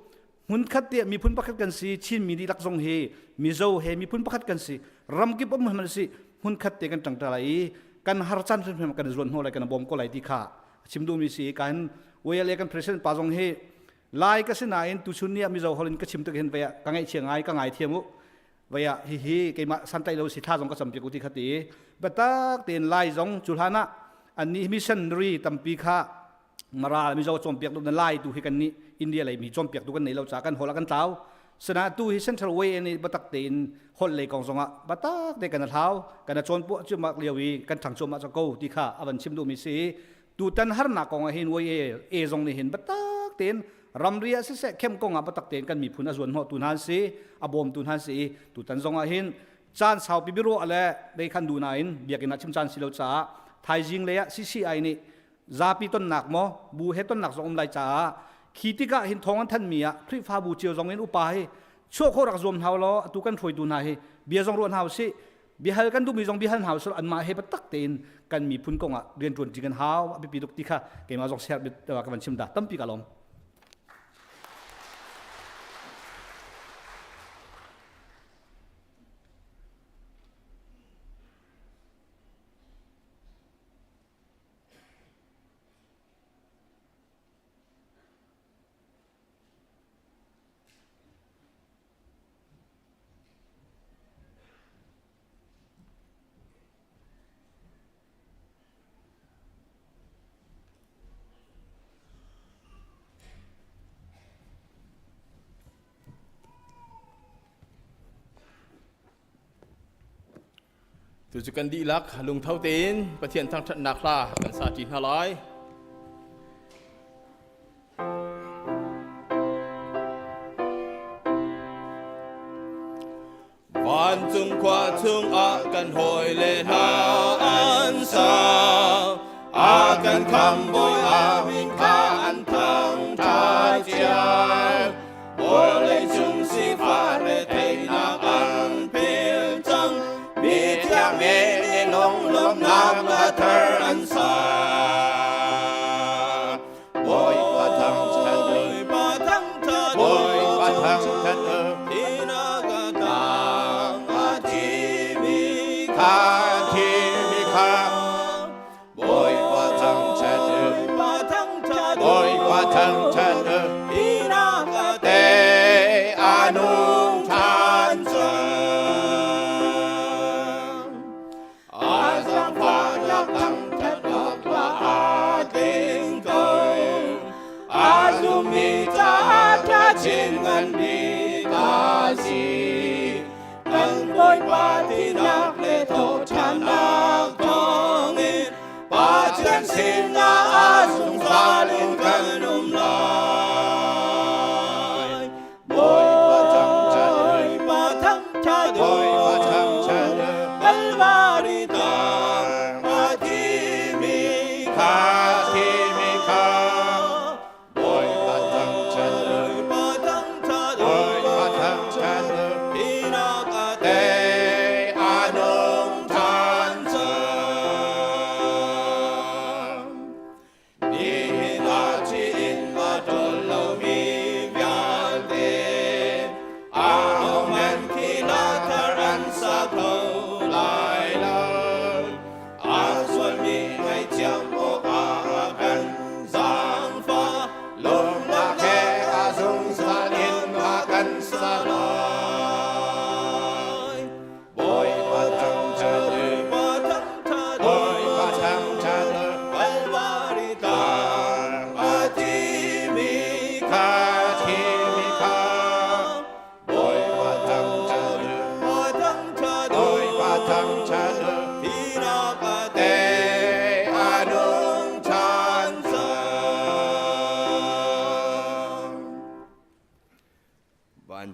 Hmunkhat te miphun pakhat kan si. Chinmi dihlak zong hi Mizo he miphun pakhat kan si. Ramkip um hman si hmunkhat te kan ṭangṭa lai i kan har caan hrimhrim kan zuan hnawh lai, kan bawm ko lai ti kha chim duhmi si. Kan YLA kan president pa zong hi Lai ka si nain tuchun ni ah Mizo holh in ka chim tik hin vei ah ka ngaihchia ngai, ka ngai thiam u. Vei ah hihi keimah santlai lo si, thla zong ka campiak u ti kha ti. Biatak tein Lai zong cu hlan ah annih missionary tampi kha Mara Mizo cawnpiak tu na Lai tu hi kan nih India lei mi cawnpiak tu kan nei lo ca kan holh ah kan tlau. Sana tu hi Central Way in batak tein holh lei kong zongah batak te kan hlau, kan cawn puah cu mak lio i kan ṭhang cuahmah ca ko ti kha a van chim duhmi si. Tutan harnak kong ah hin way e zong nih hin batak tein ramri ah siseh khem kong ah batak tein kan miphun a zuan hnawh tu hna an si, a bawm tu hna an si i tutan zong ah hin caan saupi biaruah le dei khan du nain biakinn ah chim caan si lo caah thaizing lei ah CCI nih zapi tonnak maw bu he tonnak zong um lai caah khi tikah hin thawng an thanmi ah Khrihfabu cio zong in upa hi chuah khawh rak zuam hna law atu kan hruaitu hna hi bia zong ruah hna usih, biahal kan duhmi zong biahal hna usih, anmah he biatak tein kan miphun kong ah rianṭuan ṭi kan hau a biapi tuk ti kha keimah zong share ka van chim da. Tampi ka lawm. Tucu kan dihlak lungtho tein Pathian thangṭhatnak hla kan sa ṭi hna lai. Vancung khua chungah kan hawile hna an sa. A kan khambawi a min kha an thangṭhat cio. Vawleicung sifah retheihnak an phil cang. Mi thiang mi nih lunglawmhnak hla thar an sa. Bawipa thangṭhat u. Bawipa thangṭhat u. Tang a thimi kha thimi kha. Bawipa thangṭhat u. Bawipa thangṭhat u. Te a nung ṭhan cang. A zaangfahnak thangṭhat awk aa tling ko. A zummi caah ṭha chin ngan bik a si. Kan Bawipa tinak le thawhṭhannak thawngin Pathian sinah a zungzal in kan um lai. Bawipa thangṭhat u. Bawipa thangṭhat u. Bawipa thangṭhat u. Kalvari tang a thimi kha. Thimi kha. Bawipa thangṭhat u. Bawipa thangṭhat u. Te a nung ṭhan cang. Nihin ah ṭih in a ṭawl lomi vialte, ahohmanh khi hla thar an sa kho lai lo. A sualmi ngaihthiam awkah a kan zaangfah, lawmhnak he a zungzal in a kan sa lai. Bawipa thangṭhat u. Bawipa thangṭhat u.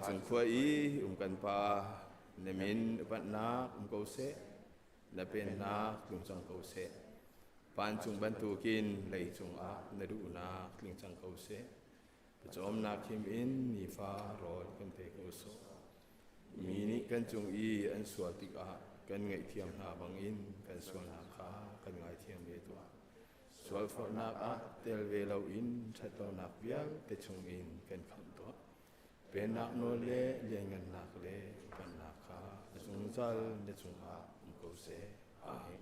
Vancung khua i um kan Pa, na min upatnak um ko seh, na pennak tlung cang ko seh. Vancung bantukin leicung ah na duhnak tling cang ko seh. Pawcawmnak him in nifa rawl kan pe ko sawh. Mi nih kan cung i an sual tikah kan ngaihthiam hna bangin kan sualnak kha kan ngaithiam ve tuah. Sualforhnak ah tel ve loin ṭhatlonak vialte chungin kan khamh tuah. Pennak nawl le lianngannak le upatnak kha a zungzal na cungah um ko seh. Amen.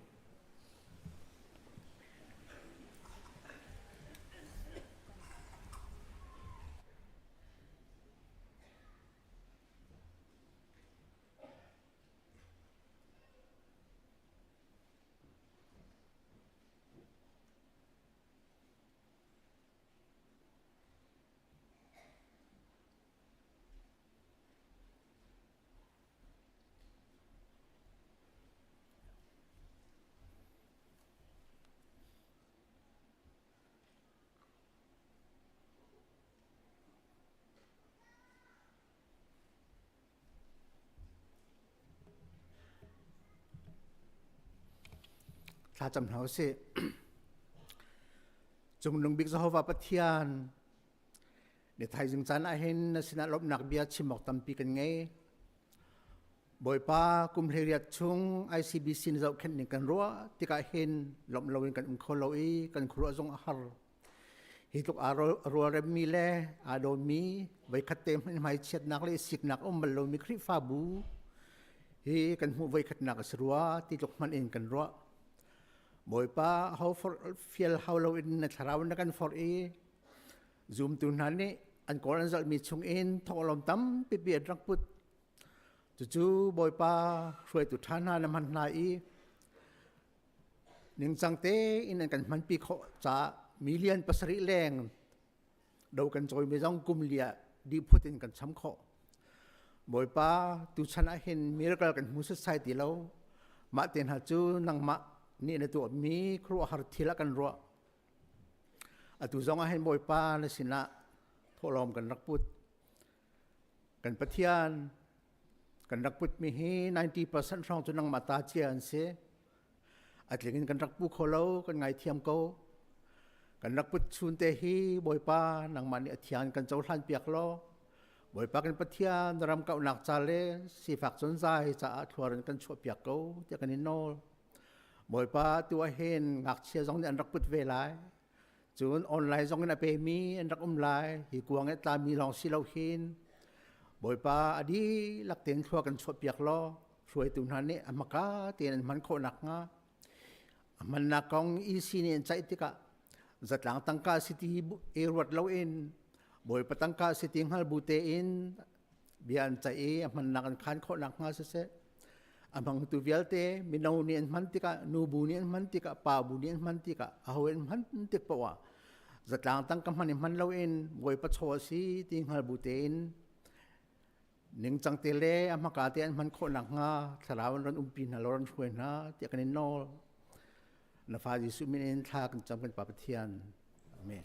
Thlacam hna usih. Cungnung bik Jehovah Pathian, ni thaizing caan ah hin na sinah lawmhnak bia chim awk tampi kan ngei. Bawipa kum 18 chung ICBC na zohkhenh ning kan ruah tikah hin lawmh loin kan um kho lo i kan khuaruah zong a har. Hi tluk aa rualremmi le aa dawmi voikhat te hmanh hmaichiatnak le siknak um bal lomi Khrihfabu hi kan hmuh voikhatnak a si rua ti tluk hmanh in kan ruah. Bawipa ho forh fial hau loin na thlarau na kan forh i zumtu hna nih an kawl an zalhmi chungin thawhlawm tampi pi an rak put. Cucu Bawipa hruaitu ṭha hna na hman hna i Ningcang tein an kan hmanpi khawh caah million pasarih leng do kan cawimi zong kum li ah dihphut in kan cham khawh. Bawipa tuchan ah hin miracle kan hmu setsai ti lo. Mah te hna cu nangmah nih na tuahmi khuaruahhar thil ah kan ruah. Atu zong ah hin Bawipa na sinah thawhlawm kan rak put. Kan Pathian kan rak putmi hi 90% hrawng cu nangmah ta cia an si. A tling in kan rak pu kho lo, kan ngaithiam ko. Kan rak put chun te hi Bawipa nangmah nih a thiang kan cohlan piak law Bawipa kan Pathian na ram kauhnak ca le sifak zonzai caah thluaran kan chuah piak ko tiah kan in nawl. Bawipa tu ah hin ngakchia zong nih an rak put ve lai. Cun online zong in a pemi an rak um lai. Hi kuang i tlami lawng si lo hin Bawipa a dihlak tein thlua kan chuahpiak law hruaitu hna nih a hmaka tein an hman khawh nakhnga a hmannak kong EC nih an ceih tikah zatlang tangka si ti i ruat loin Bawipa tangka si ti hngal bu tein bia an ceih i a hmannak an khan khawh nakhnga siseh a hmangtu vialte mino nih an hman tikah nubu nih an hman tikah pa bu nih an hman tikah aho an hman tik paoh ah zatlang tangka hman i hman loin Bawipa chaw a si ti hngal bu tein ningcang te le a hmaka te an hman khawh nakhnga thlarau an ron umpi hna lo ron hruai hna tiah kan in nawl na fa Jesuh min in thla kan cam kan Pa Pathian amen.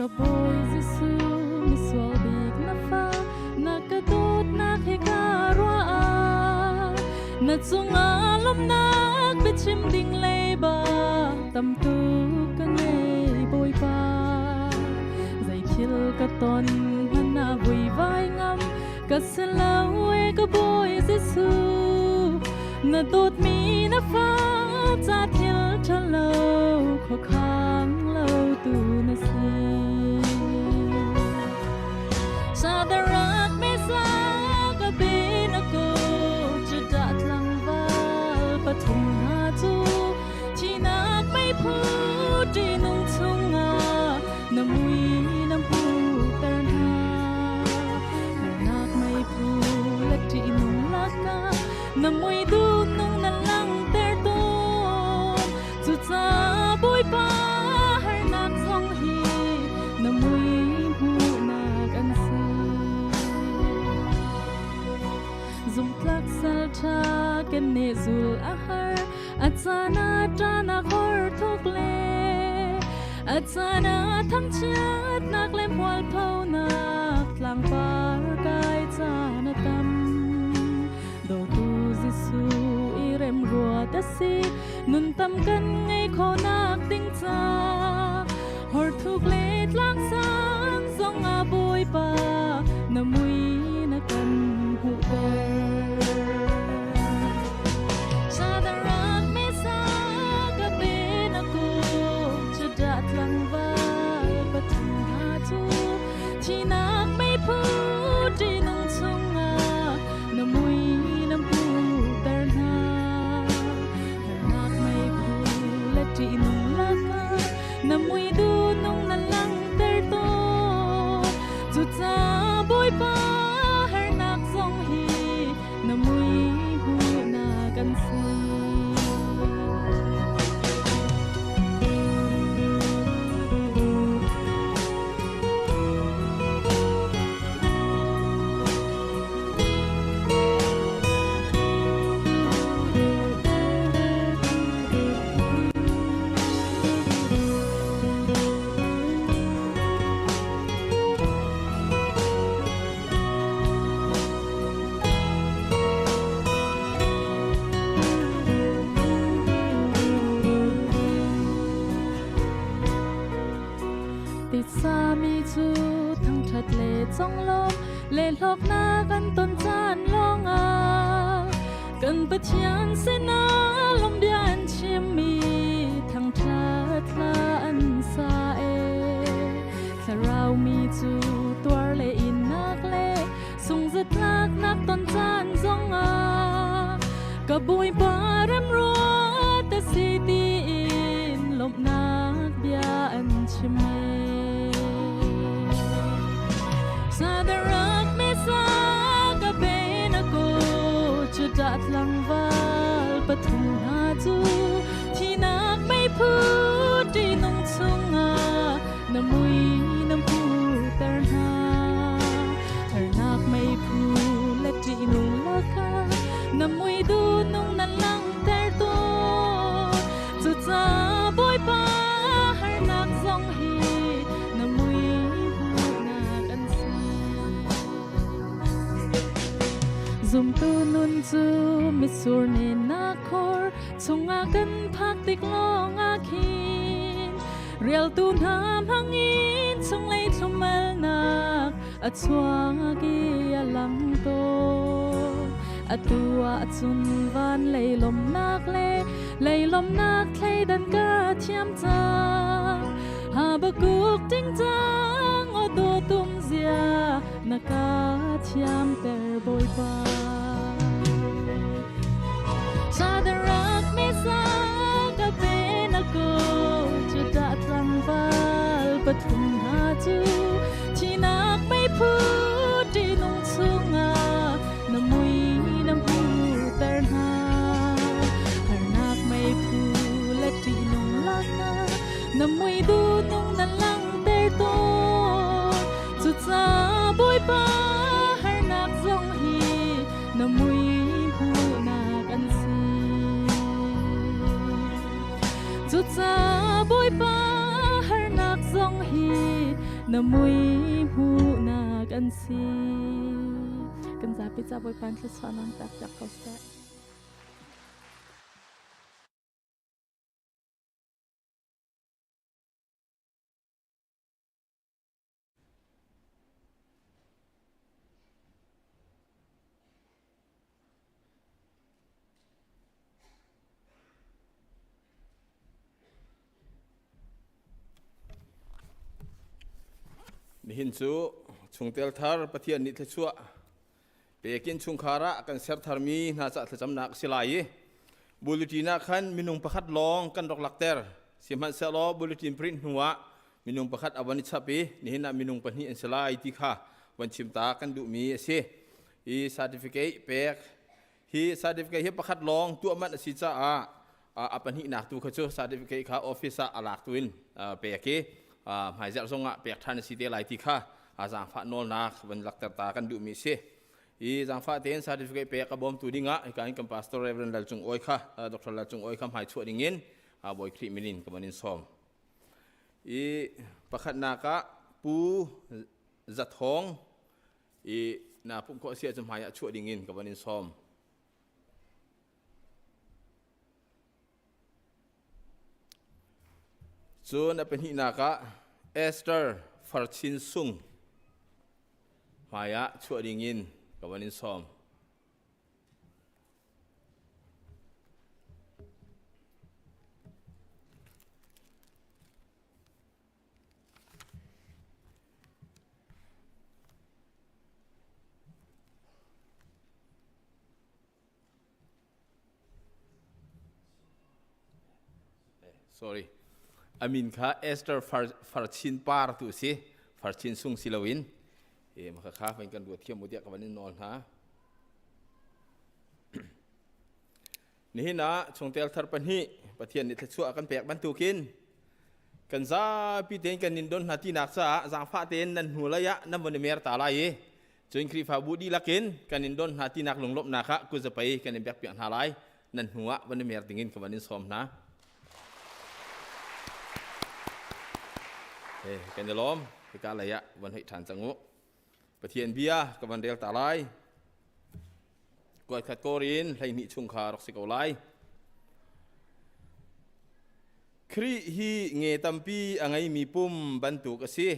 Ka Bawi Jesuh misual bik na fa na ka dawtnak he ka ruah na cungah lawmhnak biachim ding leiba tam tuk ka ngei Bawipa. thil ka ton hmanh ah vuivai ngam ka si lo e ka Bawi Jesuh. Na dawtmi na fa ca thil ṭhalo khuakhang lo tu na si. Sadarak mesa ka bin ako Judah tlangval pathum hna cu Thinak meiphu ṭihnung chungah na mui na hmuhter hna. Harnak meiphu le ṭihnung lakah na mui duhnung na langhter tawn. Cucaah Bawipa harnak zong hi na mui hmuhnak an si. Zumtlak sal ṭha kan nih zul a har, a caan ah ṭahnak hor thuk le a caan ah thangchiatnak le mualphonak tlangpar kai caan a tam. Dawtu Jesuh i remruat a si, nun tam kan ngei khawhnak ding ca. Horthuk le tlangsang zong ah Bawipa na mui na kan hmuhter. Sadarak mesa ka pe na ko Judah tlangval pathum hna cu thinak meiphu ṭihnung chungah na mui na hmuhter hna. Harnak meiphu le ṭihnung lakah na mui duhnung na langhter tawn. Cucaah Bawipa harnak zong hi na mui hmuhnak an si. Titsami cu thangṭhat le conglawm le hlawknak an ton caan lawngah kan Pathian sinah lawmhbia an chimmi thangṭhat hla an sa e. Thlarau mi cu tuar le innak le sungzatlaknak ton caan zongah ka Bawipa remruat a si tiin lawmhnak bia an chim e. Sadarak mesa ka benako Judah tlangval pathum hna cu thinak meiphu ṭihnung chungah na mui na hmuhter hna. Harnak meiphu le ṭihnung lakah na mui duhnung na langhter tawn. Cucaah Bawipa harnak zong hi na mui hmuhnak an si. Zumtu nun cu mitsur nennak khor chungah kan phak tik lawngah khin rialtu hna hmangin chunglei thlumalnak a chuak i a lang tawn. Atu ah cun van lei lawmhnak le lei lawmhnak thleidan ka thiam cang. Habakuk tingtang aw dawtum zia na ka thiamter Bawipa. Sadarak mesa ka pe na ko Judah tlangval pathum hna cu thinak meiphu ṭihnung chungah na mui na hmuhter hna. Harnak meiphu le ṭihnung lakah na mui duhnung na langhter tawn. Cucaah Bawipa harnak zong hi na mui hmuhnak an si. Cucaah Bawipa harnak zong hi na mui hmuhnak an si. Kan zapi ca Bawipa thluachuah nang pek piak ko seh. Nihin cu chungtel thar Pathian nih thluachuah pekin chungkhar ah kan ser tharmi hna ca thlacamnak a si lai i bulletin ah khan minung pakhat lawng kan rak lakter. Sihmanhsehlaw bulletin print hnu ah minung pakhat a van i chap i nihin ah minung pahnih an si lai ti kha van chim ta kan duhmi a si. I certificate pek hi certificate hi pakhat lawng tuah manh a si caah a pahnihnak tu kha cu certificate kha office ah a lak tu in pek i hmaizarh zong ah pek ṭhan a si te lai ti kha zaangfah nawlnak van lakter ta kan duhmi si. I zaangfah tein certificate pek a bawmtu dingah hika in kan pastor Reverend Lal Cung Awi kha Dr. Lal Cung Awi kha hmai chuah dingin Bawi Khrih min in ka van in sawm. I pakhatnak ah Pu Zathawng i na pumh khawh si ahcun hmai ah chuah dingin ka van in sawm. Cun a pahnihnak ah Esther Farchin Sung hmai ah chuah dingin ka van in sawm. Sorry. Amin kha Esther Farchin par tu si. Farchin sung si loin. E maka kha van kan ruat thiam u tiah ka van in nawl hna. Nihin ah chungtel thar pahnih Pathian nih thluachuah a kan pek bantukin kan zapi tein kan in don hna tinak caah zaangfah tein nan hnu lei ah nan von i mer ta lai i cun Khrihfabu dihlak in kan in don hna tinak lunglawmhnak ah kuzapei kan in pekpiak hna lai. Nan hnu ah von i mer dingin ka van in sawm hna. He kan i lawm. Hika lei ah von hei ṭhan cang u. Pathian bia ka van rel ta lai. Kuaikhat kawr in 12 chung kha rak si ko lai. Khrih hi nge tampi a ngeimi pum bantuk a si.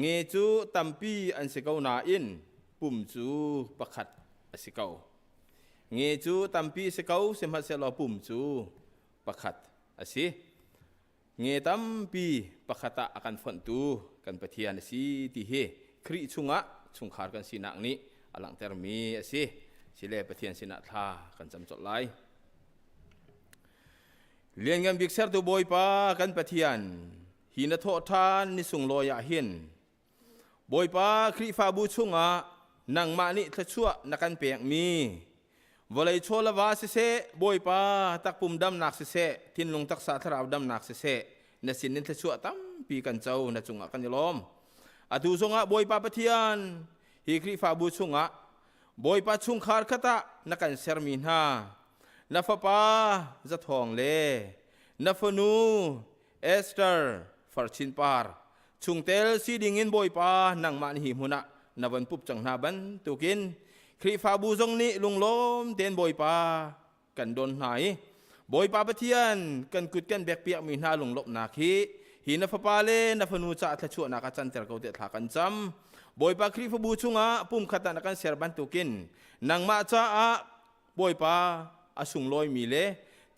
Nge cu tampi an si ko nain pum cu pakhat a si ko. Nge cu tampi si ko sihmanhsehlaw pum cu pakhat a si. Nge tampi pakhat ah a kan fonhtu kan Pathian a si ti hi Khrih chungah chungkhar kan sinak nih a langhtermi a si. Sile Pathian sinah thla kan cam colh lai. Lianngan bik sertu Bawipa kan Pathian, hi na thawh ṭhan ni sunglawi ah hin Bawipa Khrihfabu chungah nangmah nih thluachuah na kan pekmi vawlei chaw le va siseh, Bawipa takpum damnak siseh, thinlung taksa thlarau damnak siseh, na sinin thluachuah tampi kan co, na cungah kan i lawm. Atu zongah Bawipa Pathian, hi Khrihfabu chungah Bawipa chungkhar khat ah na kan sermi hna, na fapa Zathawng le na fanu Esther Farchin Par chungtel si dingin Bawipa nangmah nih hi hmun ah na van pup cang hna bantukin Khrihfabu zong nih lunglawm tein Bawipa kan don hna i Bawipa Pathian kan kut kan bekpiakmi hna lunglawmhnak hi hi na fapa le na fanu caah thluachuahnak ah canter ko tiah thla kan cam. Bawipa Khrihfabu chungah pumkhat ah na kan ser bantukin nangmah caah Bawipa a sunglawimi le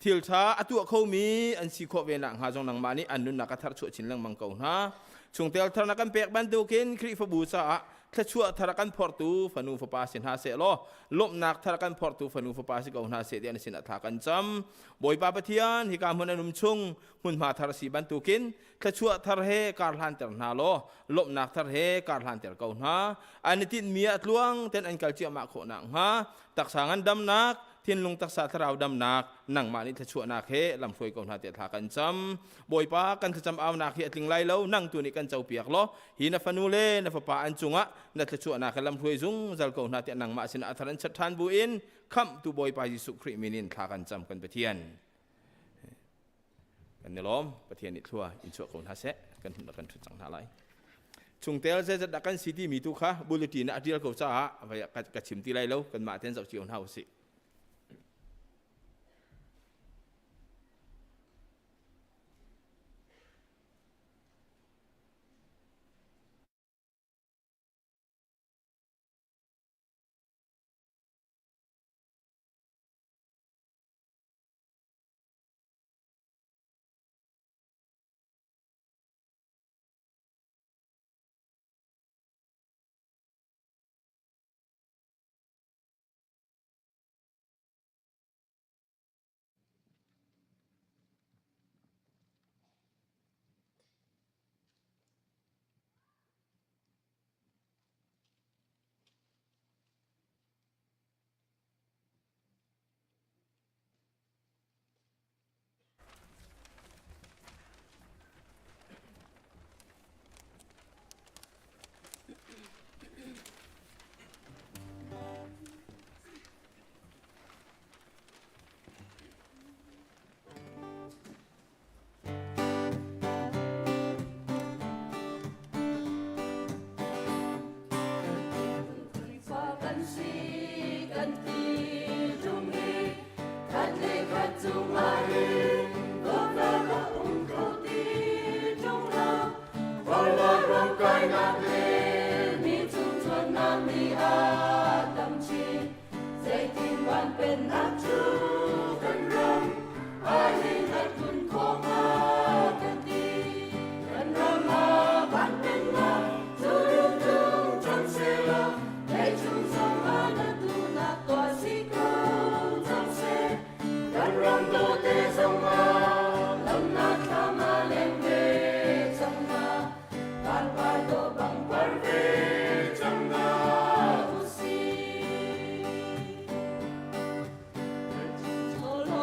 thil ṭha a tuah khomi an si khawh ve nakhnga zong nangmah nih an nunnak a tharchuah chin lengmang ko hna. Chungtel thar na kan pek bantukin Khrihfabu caah thluachuah thar a kan phortu fanu fapa si hna seh law lawmhnak thar a kan phortu fanu fapa si ko hna seh tiah na sinah thla kan cam. Bawipa Pathian, hika hmun an um chung hmunhma thar si bantukin thluachuah thar he kar hlanter hna law lawmhnak thar he kar hlanter ko hna. An i tinhmi ah tluang ten an kal ciahmah khawh nakhnga taksa ngandamnak, thinlung taksa thlarau damnak, nangmah nih thluachuahnak he lamhruai ko hna tiah thla kan cam. Bawipa kan thlacam aunak hi a tling lai lo, nang tu nih kan copiak law, hi na fanu le na fapa an cungah na thluachuahnak he lamhruai zungzal ko hna tiah nangmah sinah a thar an chat ṭhan buin khamhtu Bawipa Jesuh Khrih min in thla kan cam kan Pathian. Kan i lawm. Pathian nih thlua in chuah ko hna seh. Kan hun kan ṭhut cang hna lai. Chungtel zeizat dah kan si timi tu kha bulletin ah a ṭial ko caah vai ka chim ti lai lo. Kanmah ten zoh cio hna usih.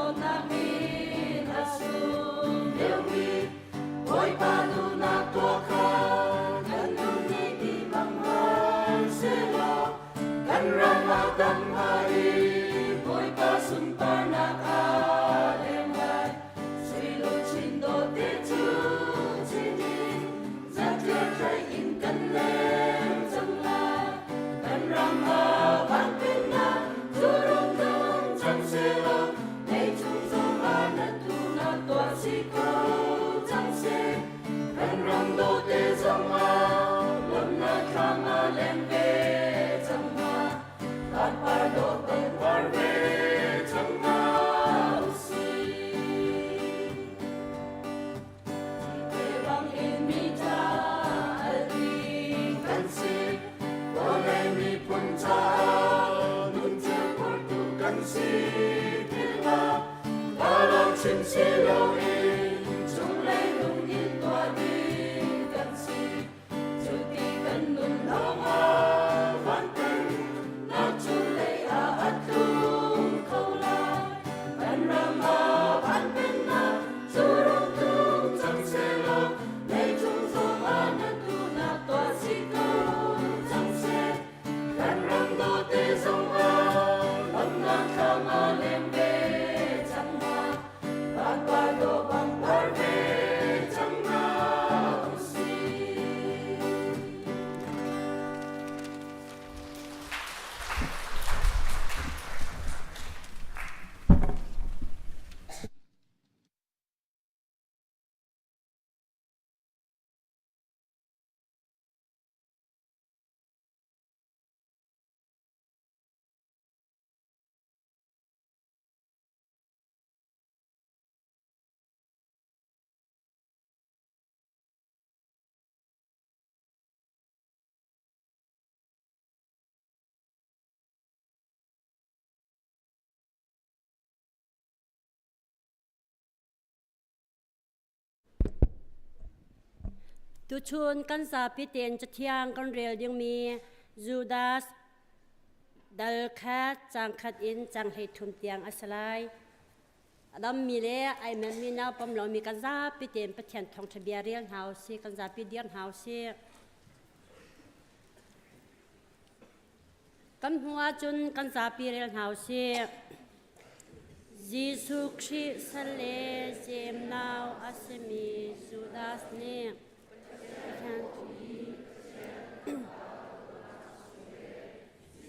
Dawtnak min a sung deuhmi Bawipa duhnak tuah kha kan nun nih ti bang hman sehlaw kan ram ah dam hnga i Bawipa sunparnak aa leng lai. Sui luchin dawte cu chin in zatliar tlaih in kan leng cang lai. Kan ram ah van pennak cu rung tlung cang sehlaw leicung zongah na duhnak tuah si ko cang seh. Kan ram dawte zongah lawmhnak thlam ah leng ve cang hna. Vanpar dawh kan par ve cang hna usih. Te bang in mi ca al ding kan si. Vawlei miphun caah nun cio phortu kan si tikah ka lawng chim si loin chunglei lung in tuah ding kan si. Cuti kan nun lawngah van pennak chunglei ah a tlung kho lai. Kan ram ah van pennak cu rung tlung cang sehlaw leicung zongah na duhnak tuah si ko cang seh. Kan ram dawte zongah lawmhnak thlam ah leng ve cang hna. Vanpar dawh bang par ve cang hna usih. Tuchun kan zapi tein cathiang kan rel dingmi Judas dal khat cang khat in cang 13 tiang a si lai. A dammi le ai memmi nau pom lomi kan zapi tein Pathian thawngṭha bia rel hna usih, kan zapi dir hna usih. Kan hnu ahcun kan zapi rel hna usih. Jesuh Khrih sal le Jeim nau a simi Judas nih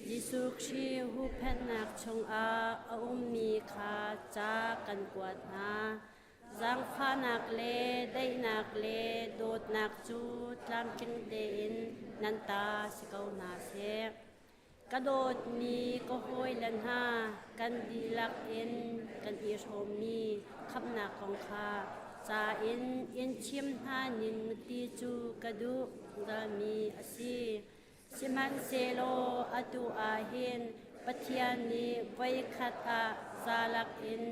Jesuh Khrih huhphenhnak chungah a ummi kha ca kan kuat hna. Zaangfahnak le daihnak le dawtnak cu tlamtling tein nan ta si ko hna seh. Ka dawtmi ka hawile hna, kan dihlak in kan i hrawmmi khamhnak kong kha ca in in chim hna ning ti cu ka duh zalmi a si. Sihmanhsehlaw atu ah hin Pathian nih voikhat ah zalak in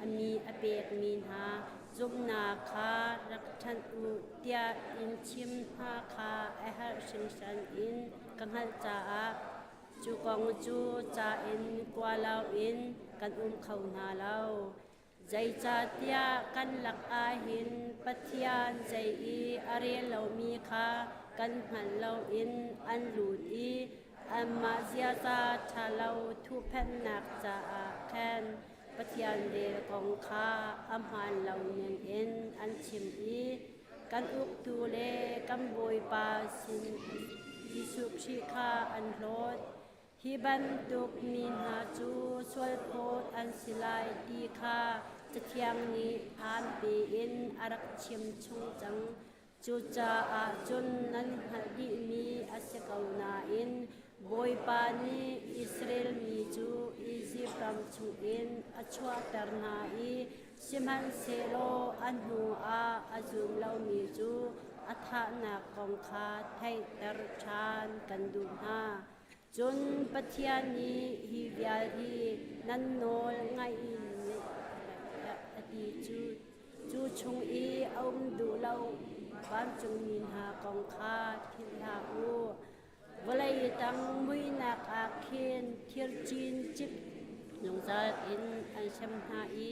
a mi a pekmi hna zumhnak kha rak ṭhanh u tiah in chim hna kha a herh hringhran in ka hngalh caah cu kong cu ca in kua loin kan um kho hna lo. Zeicahtiah kan lakah hin Pathian zei i a rel lomi kha kan hngalh loin an lut i anmah ziaza ṭhalo thuhphenhnak caah khan Pathian vel kong kha a hmaan lo ningin an chim i kan uktu le kan Bawipa sin Jesuh Khrih kha an hlawt. Hi bantuk mi hna cu sualphawt an si lai ti kha Cathiang nih hlanpi in a rak chim chung cang. Cucaah cun nan hngalh dihmi a si ko nain Bawipa nih Israel mi cu Izipt ram chungin a chuahter hna i sihmanhsehlaw a hnuah a zum lomi cu a thahnak kong kha theihter ṭhan kan duh hna. Cun Pathian nih hi vial hi nan nawl ngaih in a ti cu cu chung i a um duh lo vancungmi hna kong kha philh hlah u. Vawlei tang muihnak ah khin thir cin cik zungzal in an hrem hna i.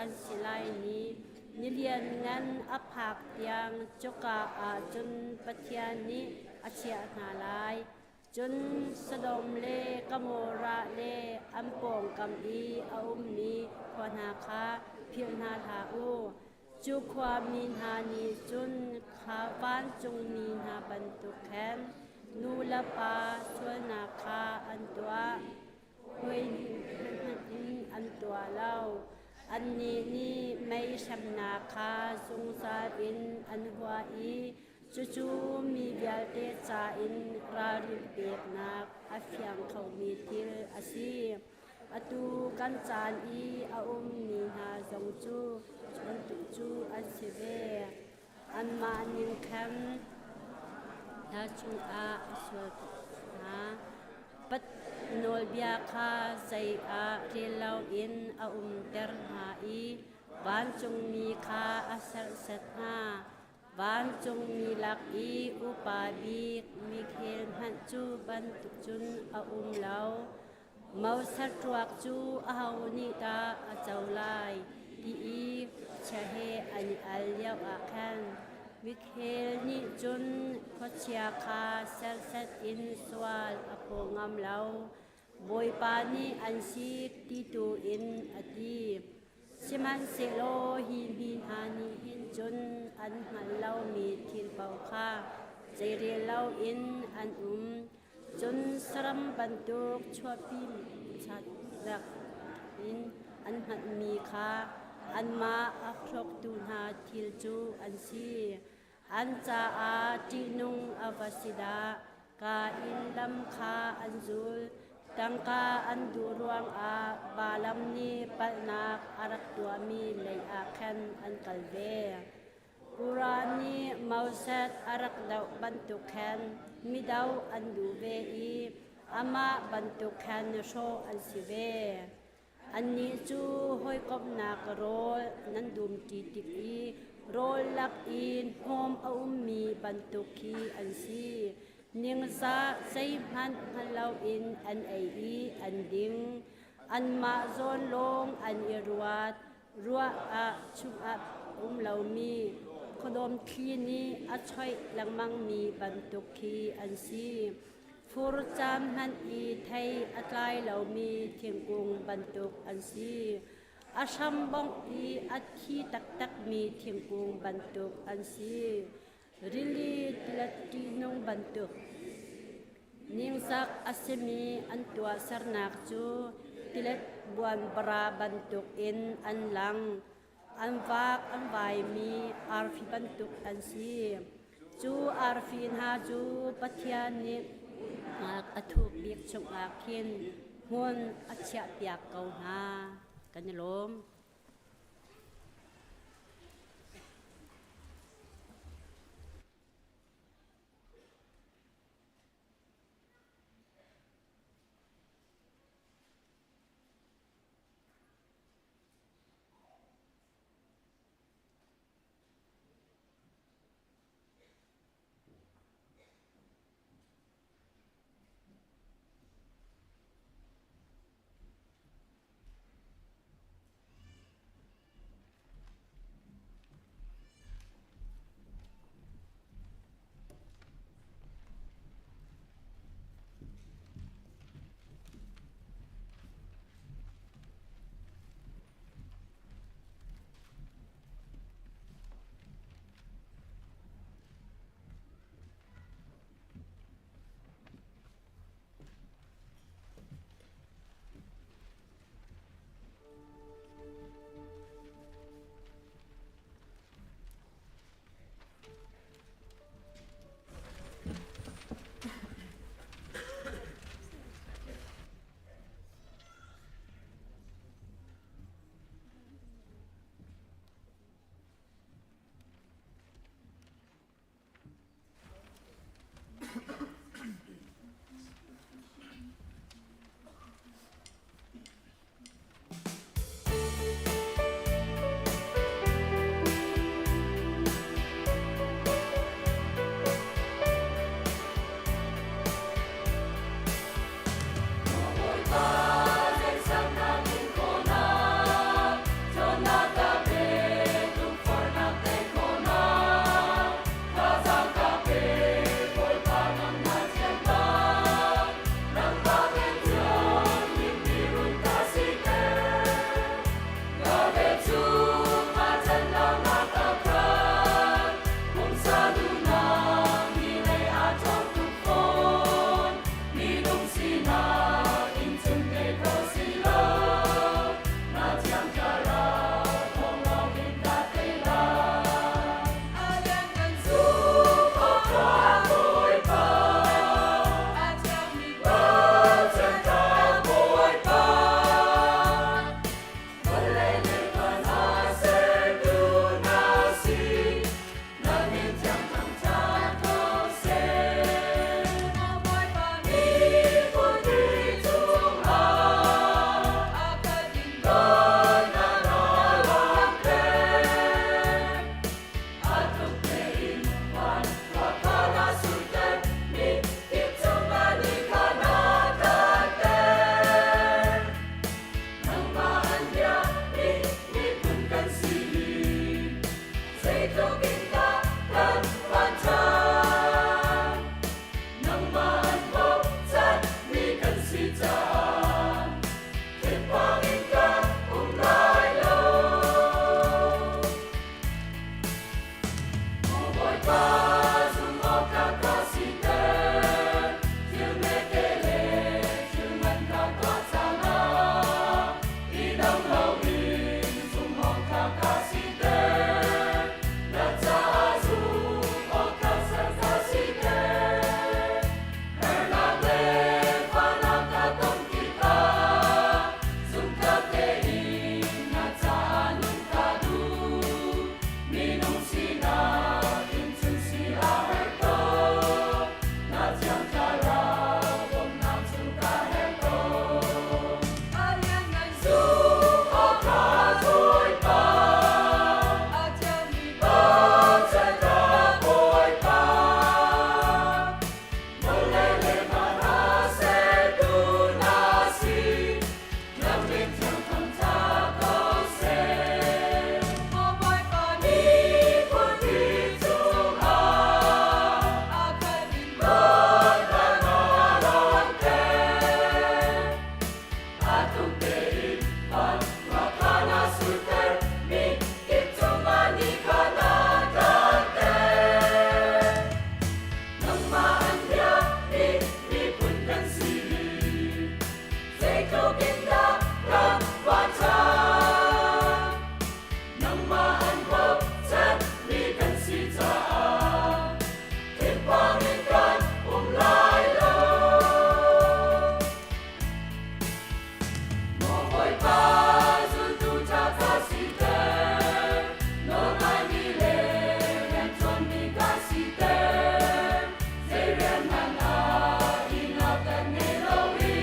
an si lai ni ni lianngan a phak tiang cuka ah cun Pathian nih a chiah hna lai. Cun Sodom le Gomorrah le an pawngkam i a ummi khua hna kha philh hna hlah u. Cu khuami hna nih cun kha vancungmi hna bantuk khan nu le pa sualnak kha an tuah. Hawi hmanh in an tuah lo. Annih nih mei hremnak kha zungzal in an huah i cucu mi vialte ca in ralrin peknak a fiang khomi thil a si. Atu kan caan i a ummi hna zong cu cu bantuk cu an si ve. Anmah ning khan hna chungah a sual tuk hna. Pat nawlbia kha zei ah rel loin a umter hna i vancungmi kha a serhsat hna. Vancungmi lak i upa bik Mikhael hmanh cu bantuk cun a um lo. Moses ruak cu aho nih dah a co lai ti i khuachia he an i al lioah khan Mikhael nih cun khuachia kha serhsat in sual a phaw ngam lo. Bawipa nih an sik ti tu in a ti. Sihmanhsehlaw hi mi hna nih hin cun an hngalh lomi thil paoh kha zeirel loin an um. Cun saram bantuk chuahpi chatnak in an hngalhmi kha anmah a hrawktu hna thil cu an si. An caah ṭihnung a va si dah! Kain lam kha an zul. Tangka an duh ruangah Balaam nih palhnak a rak tuahmi lei ah khan an kal ve. Pura nih Moses a rak doh bantuk khan mido an duh ve i amah bantuk khan hrawh an si ve. Annih cu hawikomhnak rawl nan dumṭi tik i rawl lak i hnawm a ummi bantuk khi an si. Ningzah zeihmanh hngal loin an ei i an ding. Anmah zawn lawng an i ruat. Ruah ah chungah um lomi khuadawm thli nih a choih lengmangmi bantuk khi an si. Fur caan hmanh i thei a tlai lomi thingkung bantuk an si. A hram bongh i a thi taktakmi thingkung bantuk an si. Rili tilet ṭihnung bantuk ningzak a simi an tuahsernak cu tilet buanbara bantuk in an lang. An vak an vaimi arfi bantuk an si. Cu arfi hna cu Pathian nih a thuk bik chungah khin hmun a chiahpiak ko hna. Kan i lawm. surter mi kip cungah ni kha na tlanter. Nangmah an biami miphun kan si. Zeitluk in dah kan vansan. Nangmah an bochan mi kan si caah thinphang in kan um lai lo. Maw Bawipa zultu ṭha ka siter, nawlngaimi le rianṭuanmi ka siter. Zei rian hmanh ah ihnak kan ngei lo i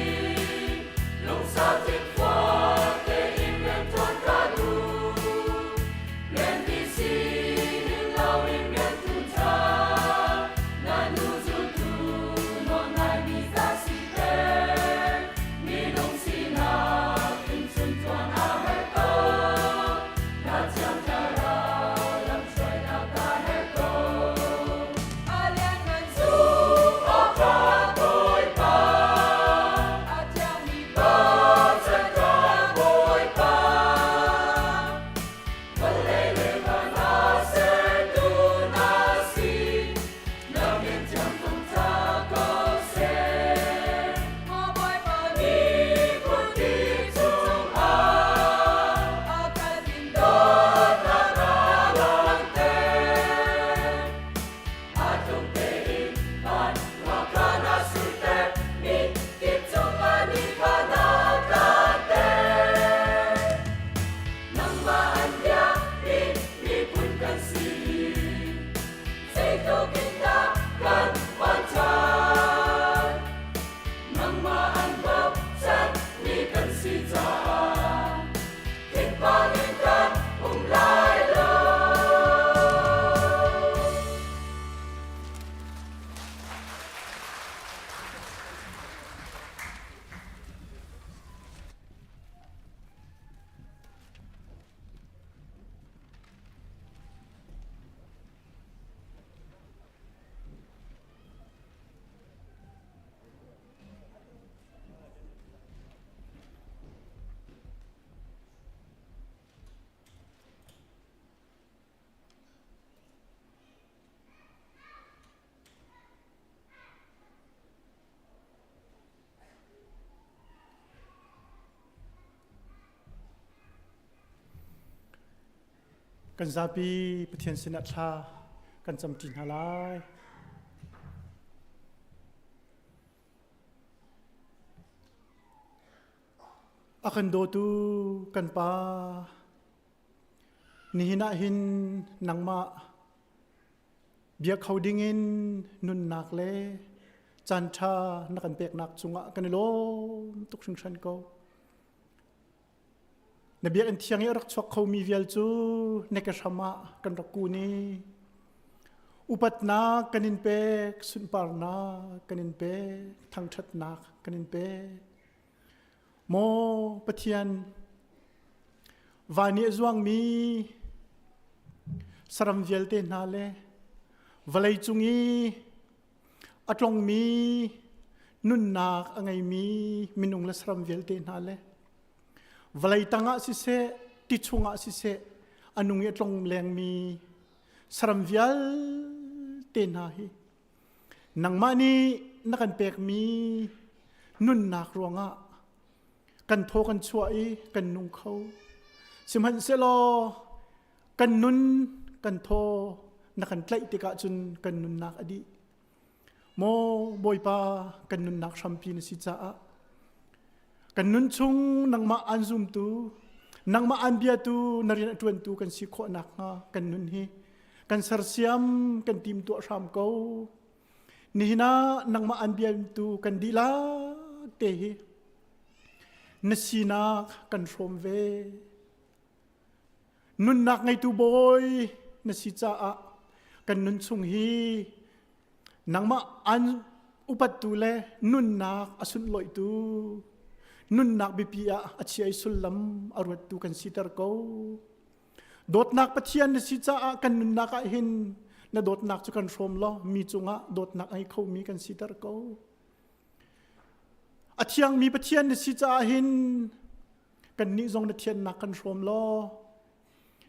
lungsau thinfual tein rianṭuan ka duh. Rianpi si hin loin riantu ṭha, na nu zultu nawlngaimi ka siter. Minung sinak in cun ṭuan a herh ko. Na thiang thlarau lamhruainak ka herh ko. A lianngan zumhawktlak Bawipa, a thiangmi bochantlak Bawipa. Vawlei le van ah sertu na si, na min thiang thangṭhat ko seh. Maw Bawipa miphun kip cungah a kan in dawtnak na langhter. A tlung tein van ruah na surter, mi kip cungah ni kha na tlanter. Nangmah an biami miphun kan si. Zeitluk in dah kan vanṭhat. Nangmah an bochan mi kan si caah thinpang in kan um lai lo. Kan zapi Pathian sinah thla kan camṭi hna lai. A kan dawtu kan Pa, nihin ah hin nangmah Bia kho dingin nunnak le caanṭha na kan peknak cungah kan i lawm tuk hringhran ko. Na biakinn thiang i a rak chuak khomi vial cu na ke hram ah kan rak kun i upatnak kan in pek, sunparnak kan in pek, thangṭhatnak kan in pek. Maw Pathian, van i a zuangmi saram vialte hna le vawlei cung i a tlongmi nunnak a ngeimi minung le saram vialte hna le vawlei tangah siseh ti chungah siseh a nung i a tlong lengmi saram vialte hna hi Nangmah nih na kan pekmi nunnak ruangah kan thaw kan chuah i kan nung kho. Sihmanhsehlaw kan nun kan thaw na kan tlaih tikah cun kan nunnak a dih. Maw Bawipa kan nunnak hrampi na si caah kan nun chung nangmah aan zumtu nangmah aan biatu na rian a ṭuantu kan si khawh nakhnga kan nun hi kan sersiam kan timtuah hram ko nihin ah nangmah an biatu kan dihlak te hi na sinak kan hrawm ve nunnak ngeitu bawi na si caah kan nun chung hi nangmah an upattu le nunnak a sunlawihtu nunnak biapi ah a chia i sullam a ruattu kan siter ko Dawtnak Pathian na si caah kan nunnak ah hin na dawtnak cu kan hrawm law mi cungah dawtnak a ngei khomi kan siter ko. A thiangmi Pathian na si caah hin Kan nih zong na thiannak kan hrawm law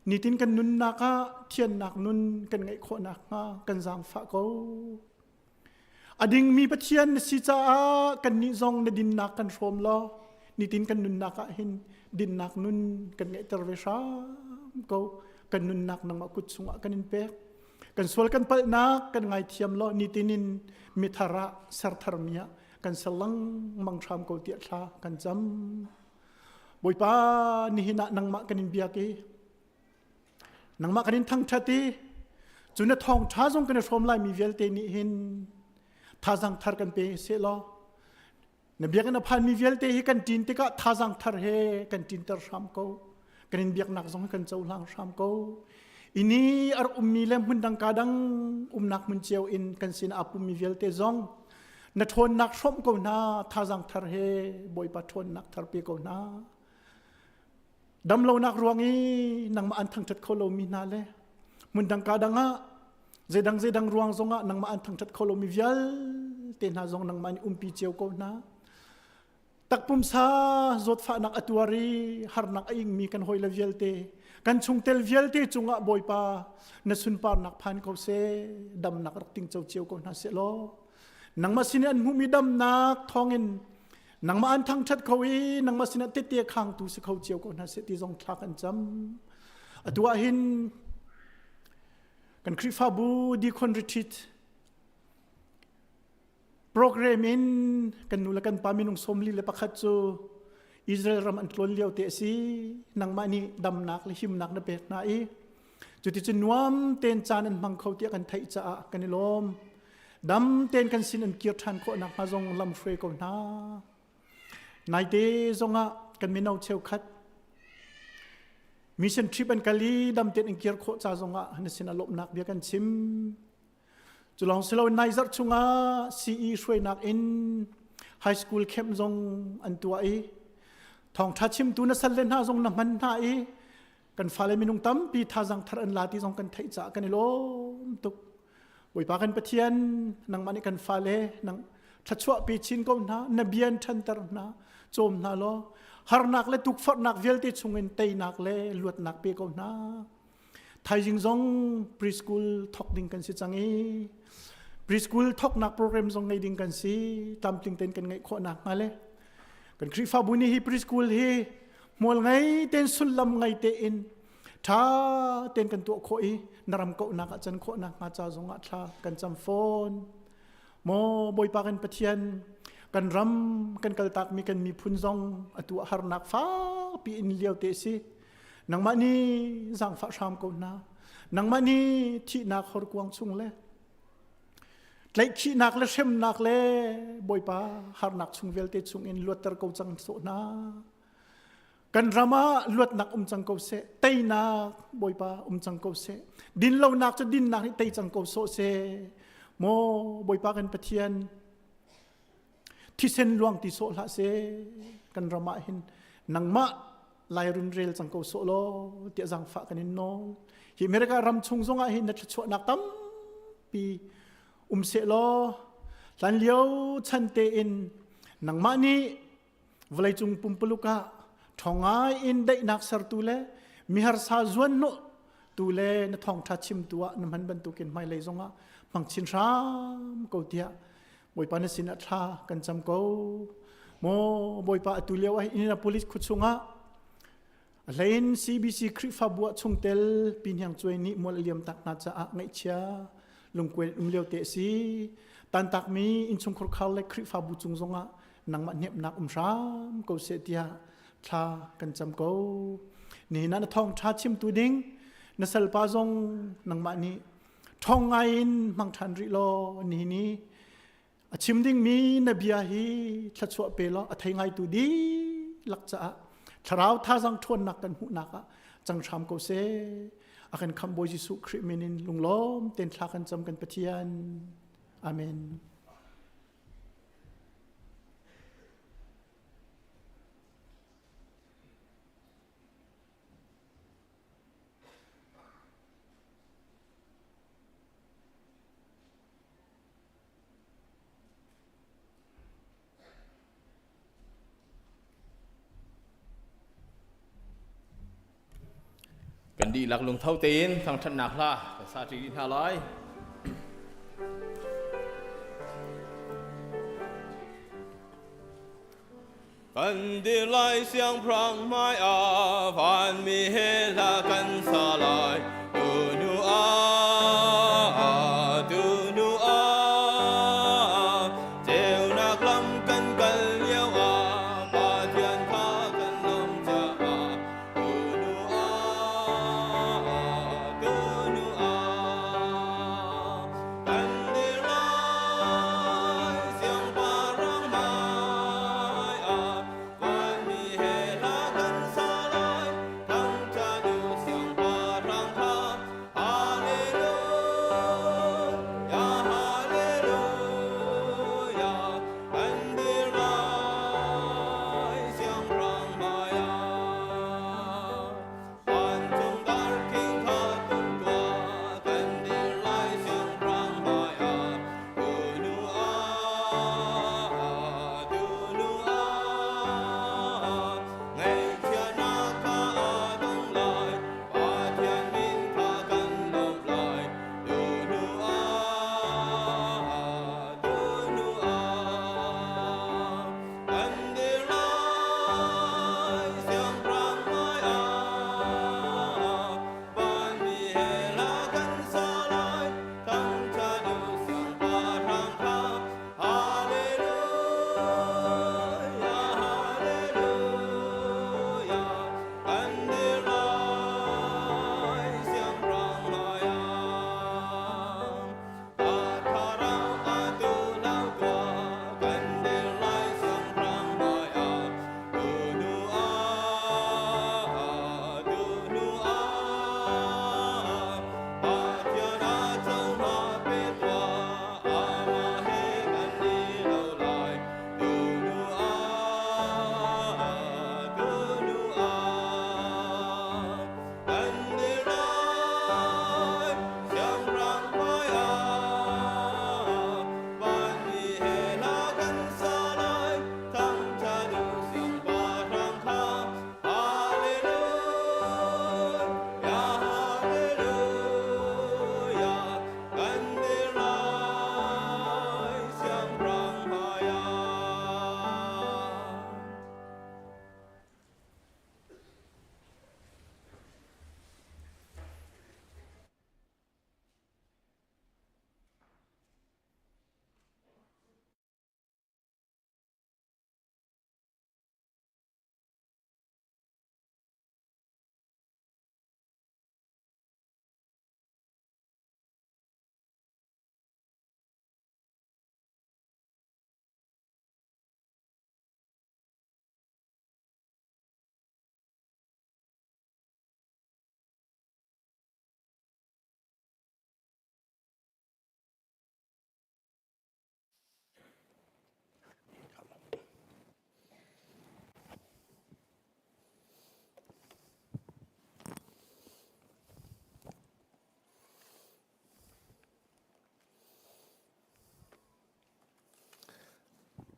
nitin kan nunnak ah thiannak nun kan ngeih khawh nakhnga kan zaangfah ko. A dingmi Pathian na si caah kannih zong na dinnak kan hrawm law nitin kan nunnak ah hin dinnak nun kan ngeihter ve hram ko. Kan nunnak nangmah kut chungah kan in pek. Kan sual kan palhnak kan ngaithiam law nitin in mithar ah sertharmi ah kan ser lengmang hram ko tiah thla kan cam. Bawipa nihin ah nangmah kan in biak i Nangmah kan in thangṭhat i cu na thawngṭha zong kan i hrawm laimi vialte nih hin thazang thar kan pe sehlaw na biakinn a phanmi vialte hi kan ṭin tikah thazang thar he kan ṭinter hram ko. Kan in biaknak zong hi kan cohlang hram ko. Ini a rak ummi le hmun dang ka dang umnak hmun cio in kan sin aa pummi vialte zong na ṭhawnnak hrawmh ko hna thazang thar he Bawipa ṭhawnnak thar pe ko hna. Damlonak ruang i nangmah an thangṭhat kho lomi hna le hmundang ka dang ah zeidang zeidang ruang zongah nangmah an thangṭhat kho lomi vialte hna zong nangmah nih umpi cio ko hna. Takpumsa zawtfahnak a tuar i harnak a ingmi kan hawile vialte kan chungtel vialte cungah Bawipa na sunparnak phan ko seh damnak rak tingco cio ko hna seh law nangmah sin an hmuhmi damnak thawngin Nangmah an thangṭhat kho i nangmah sinah tette khangtu si kho cio ko hna seh ti zong thla kan cam. Atu ah hin kan Khrihfabu Deacon Retreat program in kan nu le kan pa minung 41 cu Israel ram an tlawn lio te a si. Nangmah nih damnak le himnak na pek hna i Cuticun nuam tein caan an hmang kho tiah kan theih caah kan i lawm. Dam tein kan sin an kir ṭhan khawh nakhnga zong lam hruai ko hna. Naite zongah kan mino cheukhat mission trip an kal i dam tein an kir khawh ca zongah na sin ah lawmhnak bia kan chim. Cu lawng si lo nai zarh chungah CE hruainak in high school camp zong an tuah i thawngṭha chimtu na sal le hna zong na hman hna i kan fale minung tampi thazang thar an la ti zong kan theih caah kan i lawm tuk Bawipa kan Pathian nangmah nih kan fale nang thluachuah pe chin ko hna na bian ṭhanter hna cawm hna law harnak le tukforhnak vialte chungin teinak le luatnak pe ko hna thaizing zong preschool thok ding kan si cang i preschool thoknak program zong ngei ding kan si tlamtling tein kan ngeih khawh nak hnga le kan Khrihfabu nih hi preschool hi hmual ngei tein sullam ngei tein ṭha tein kan tuah khawh i na ram kauhnak ah can khawh nakhnga ca zongah thla kan cam fawn. Maw Bawipa kan Pathian, kan ram kan kaltakmi kan miphun zong atu ah harnak fakpi in lio te si. Nangmah nih zaangfah hram ko hna. Nangmah nih thihnak horkuang chung le tlaihkhihnak le hremnak le Bawipa harnak chung vialte chungin luatter ko cang sawh hna. Kan ram ah luatnak um cang ko seh, teinak Bawipa um cang ko seh, dinlonak cu dinnak nih tei cang ko sawh seh. Maw Bawipa kan Pathian, thisen luang ti sawh hlah seh, kan ram ah hin nangmah lai run rel cang ko sawh law tiah zaangfah kan in nawl. Hi America ram chung zongah hin na thluachuahnak tampi um seh law hlanlio chan tein nangmah nih vawleicung pumpuluk ah ṭhawng ngai in daihnak sertu le miharsa zuanhnawh tu le na thawngṭha chimtu ah na hman bantukin hmailei zongah hmang chin hram ko tiah Bawipa na sinah thla kan cam ko. Maw Bawipa atu lio ah Indianapolis khuachung ah a hlein CBC Khrihfabu ah chungtel Piniang Cuai nih mual a liam tak hna caah ngaihchia lungkuai um lio te a si. Tantakmi innchungkhar khar le Khrihfabu cung zongah nangmah hnemhnak um hram ko seh tiah thla kan cam ko. Nihin ah na thawngṭha chimtu ding na salpa zong nangmah nih ṭhawng ngai in hmang ṭhan rih law nihin i a chim dingmi na bia hi thluachuah pe law a thei ngaitu dihlak caah thlarau thazang ṭhawnnak kan hmuhnak ah cang hram ko seh. A kan khamh Bawi Jesuh Khrih min in lunglawm tein thla kan cam kan Pathian. Amen. Kan dihlak lungtho tein thangṭhatnak hla kan sa ṭi dih hna lai. Kan dir lai siangpahrang hmai ah vanmi he hla kan sa lai. Tunu ah, tunu ah, ceunak lam kan kal lio ah, Pathian kha kan lawmh caah. Tunu ah, tunu ah, kan dir lai siangpahrang hmai ah, vanmi he hla kan sa lai, thangṭhat u siangpahrang kha. Hallelujah, hallelujah, kan dir lai siangpahrang hmai ah. Vancung darkhing kha tum tuah, kan dir lai siangpahrang hmai ah. Tunu ah, tunu ah, ngaihchiatnak kha a dong lai, Pathian min kha kan lawmh lai. Tunu ah, tunu ah, kan dir lai siangpahrang hmai ah. Vanmi he hla kan sa lai, thangṭhat u siangpahrang kha. Hallelujah, hallelujah, kan dir lai siangpahrang hmai ah. Thlarau a tu lau tuah, kan dir lai siangpahrang hmai ah. Tunu ah, tunu ah, Pathian a cohla pe tuah, amah he kan i lo lai. Tunu ah, tunu ah, kan dir lai, siangpahrang hmai ah, vanmi he hla kan sa lai, thangṭhat u siangpahrang kha. Hallelujah, hallelujah, kan dir lai siangpahrang hmai ah.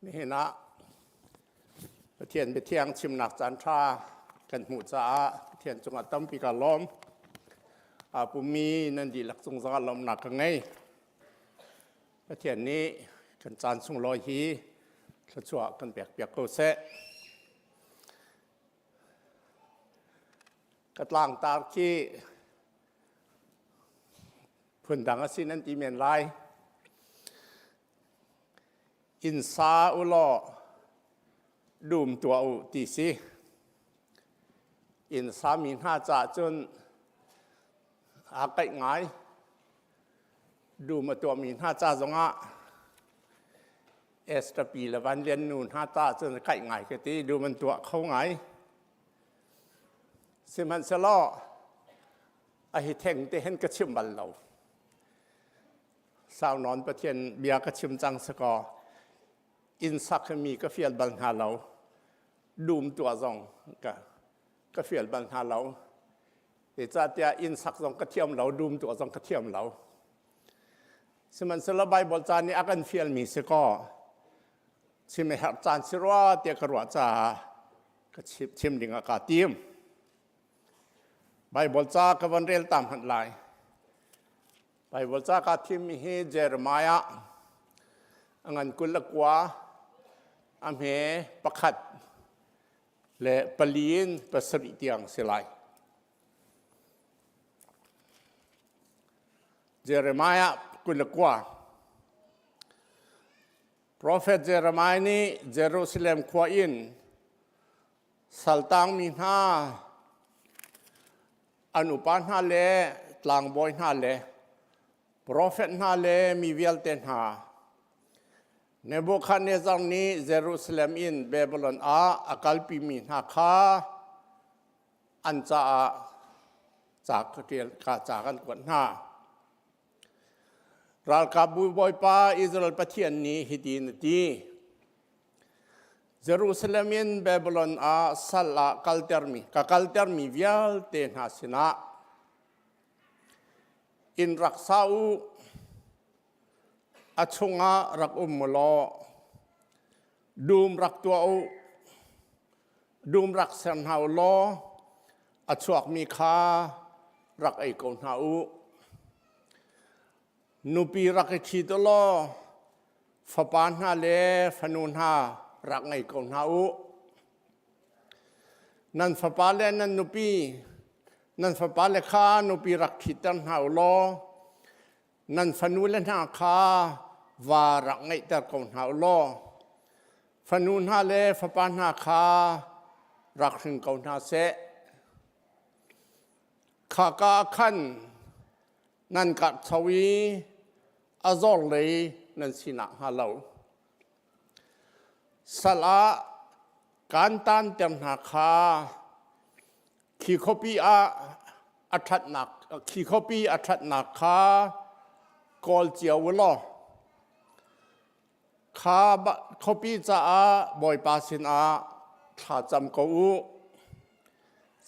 Nihin ah Pathian biathiang chimnak caan ṭha kan hmuh caah Pathian cungah tampi ka lawm. Aa pummi nan dihlak cung zongah lawmhnak ka ngei. Pathian nih kan caan sunglawi hi thluachuah kan pekpiak ko seh. Ka tlangtar khi phundang a si nan ti men lai. Inn sa u law dum tuah u ti si. Inn sami hna caah cun aa kaih ngai. Dum a tuahmi hna ca zongah Esther pi le Van Lian nu hna ca cun kaih ngai ka ti. Dum an tuah kho ngai. Sihmanhsehlaw a hi theng te hen ka chim bal lo. Sau nawn Pathian bia ka chim cang sakaw inn sak hi mi ka fial bal hna lo. Dum tuah zong ka ka fial bal hna lo. Zeicahtiah inn sak zong ka thiam lo, dum tuah zong ka thiam lo. Sihmanhsehlaw Baibal ca nih a kan fialmi si kaw chim a herh caan si rua tiah ka ruah caah ka chim ding ah kaa tim. Bible ca ka van rel ta hmanh lai. Bible ca ka thimmi hi Jeremiah a ngan 29 a hme pakhat le pali in pasarih tiang si lai. Jeremiah 29 Profet Jeremiah nih Jerusalem khua in saltangmi hna an upa hna le tlangbawi hna le profet hna le mi vialte hna Nebuchadnezzar nih Jerusalem in Babylon ah a kalpimi hna kha an caah ca ka ṭial ka ca kan kuat hna. Ralkapbu Bawipa Israel Pathian nih hitin a ti. Jerusalem in Babylon ah sal ah kaltermi ka kaltermi vialte hna sinah inn rak sa u a chungah rak um u law dum rak tuah u dum rak ser hna u law a chuakmi kha rak ei ko hna u. Nupi rak i ṭhit u law fapa hna le fanu hna rak ngei ko hna u. Nan fapa le nan nupi, nan fapa le kha nupi rak ṭhitter hna u law nan fanu le hna kha va rak ngeihter ko hna u law fanu hna le fapa hna kha rak hring ko hna seh. Khaka ah khan nan karhcho i a zor lei nan si nakhnga lo. Sal ah kaan taanter hna kha khi khuapi ah a ṭhatnak khi khuapi a ṭhatnak kha kawl cio u law Kha khuapi caah Bawipa sinah thla cam ko u.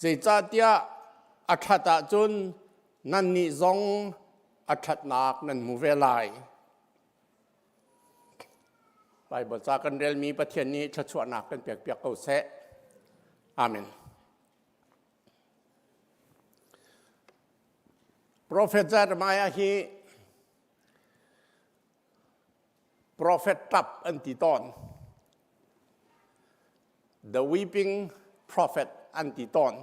Zeicahtiah a ṭhat ahcun nannih zong a ṭhatnak nan hmu ve lai. Baibal ca kan relmi Pathian nih thluachuahnak kan pekpiak ko seh. Amen. Profet Jeremiah hi Prophet ṭap an ti tawn. The weeping prophet an ti tawn.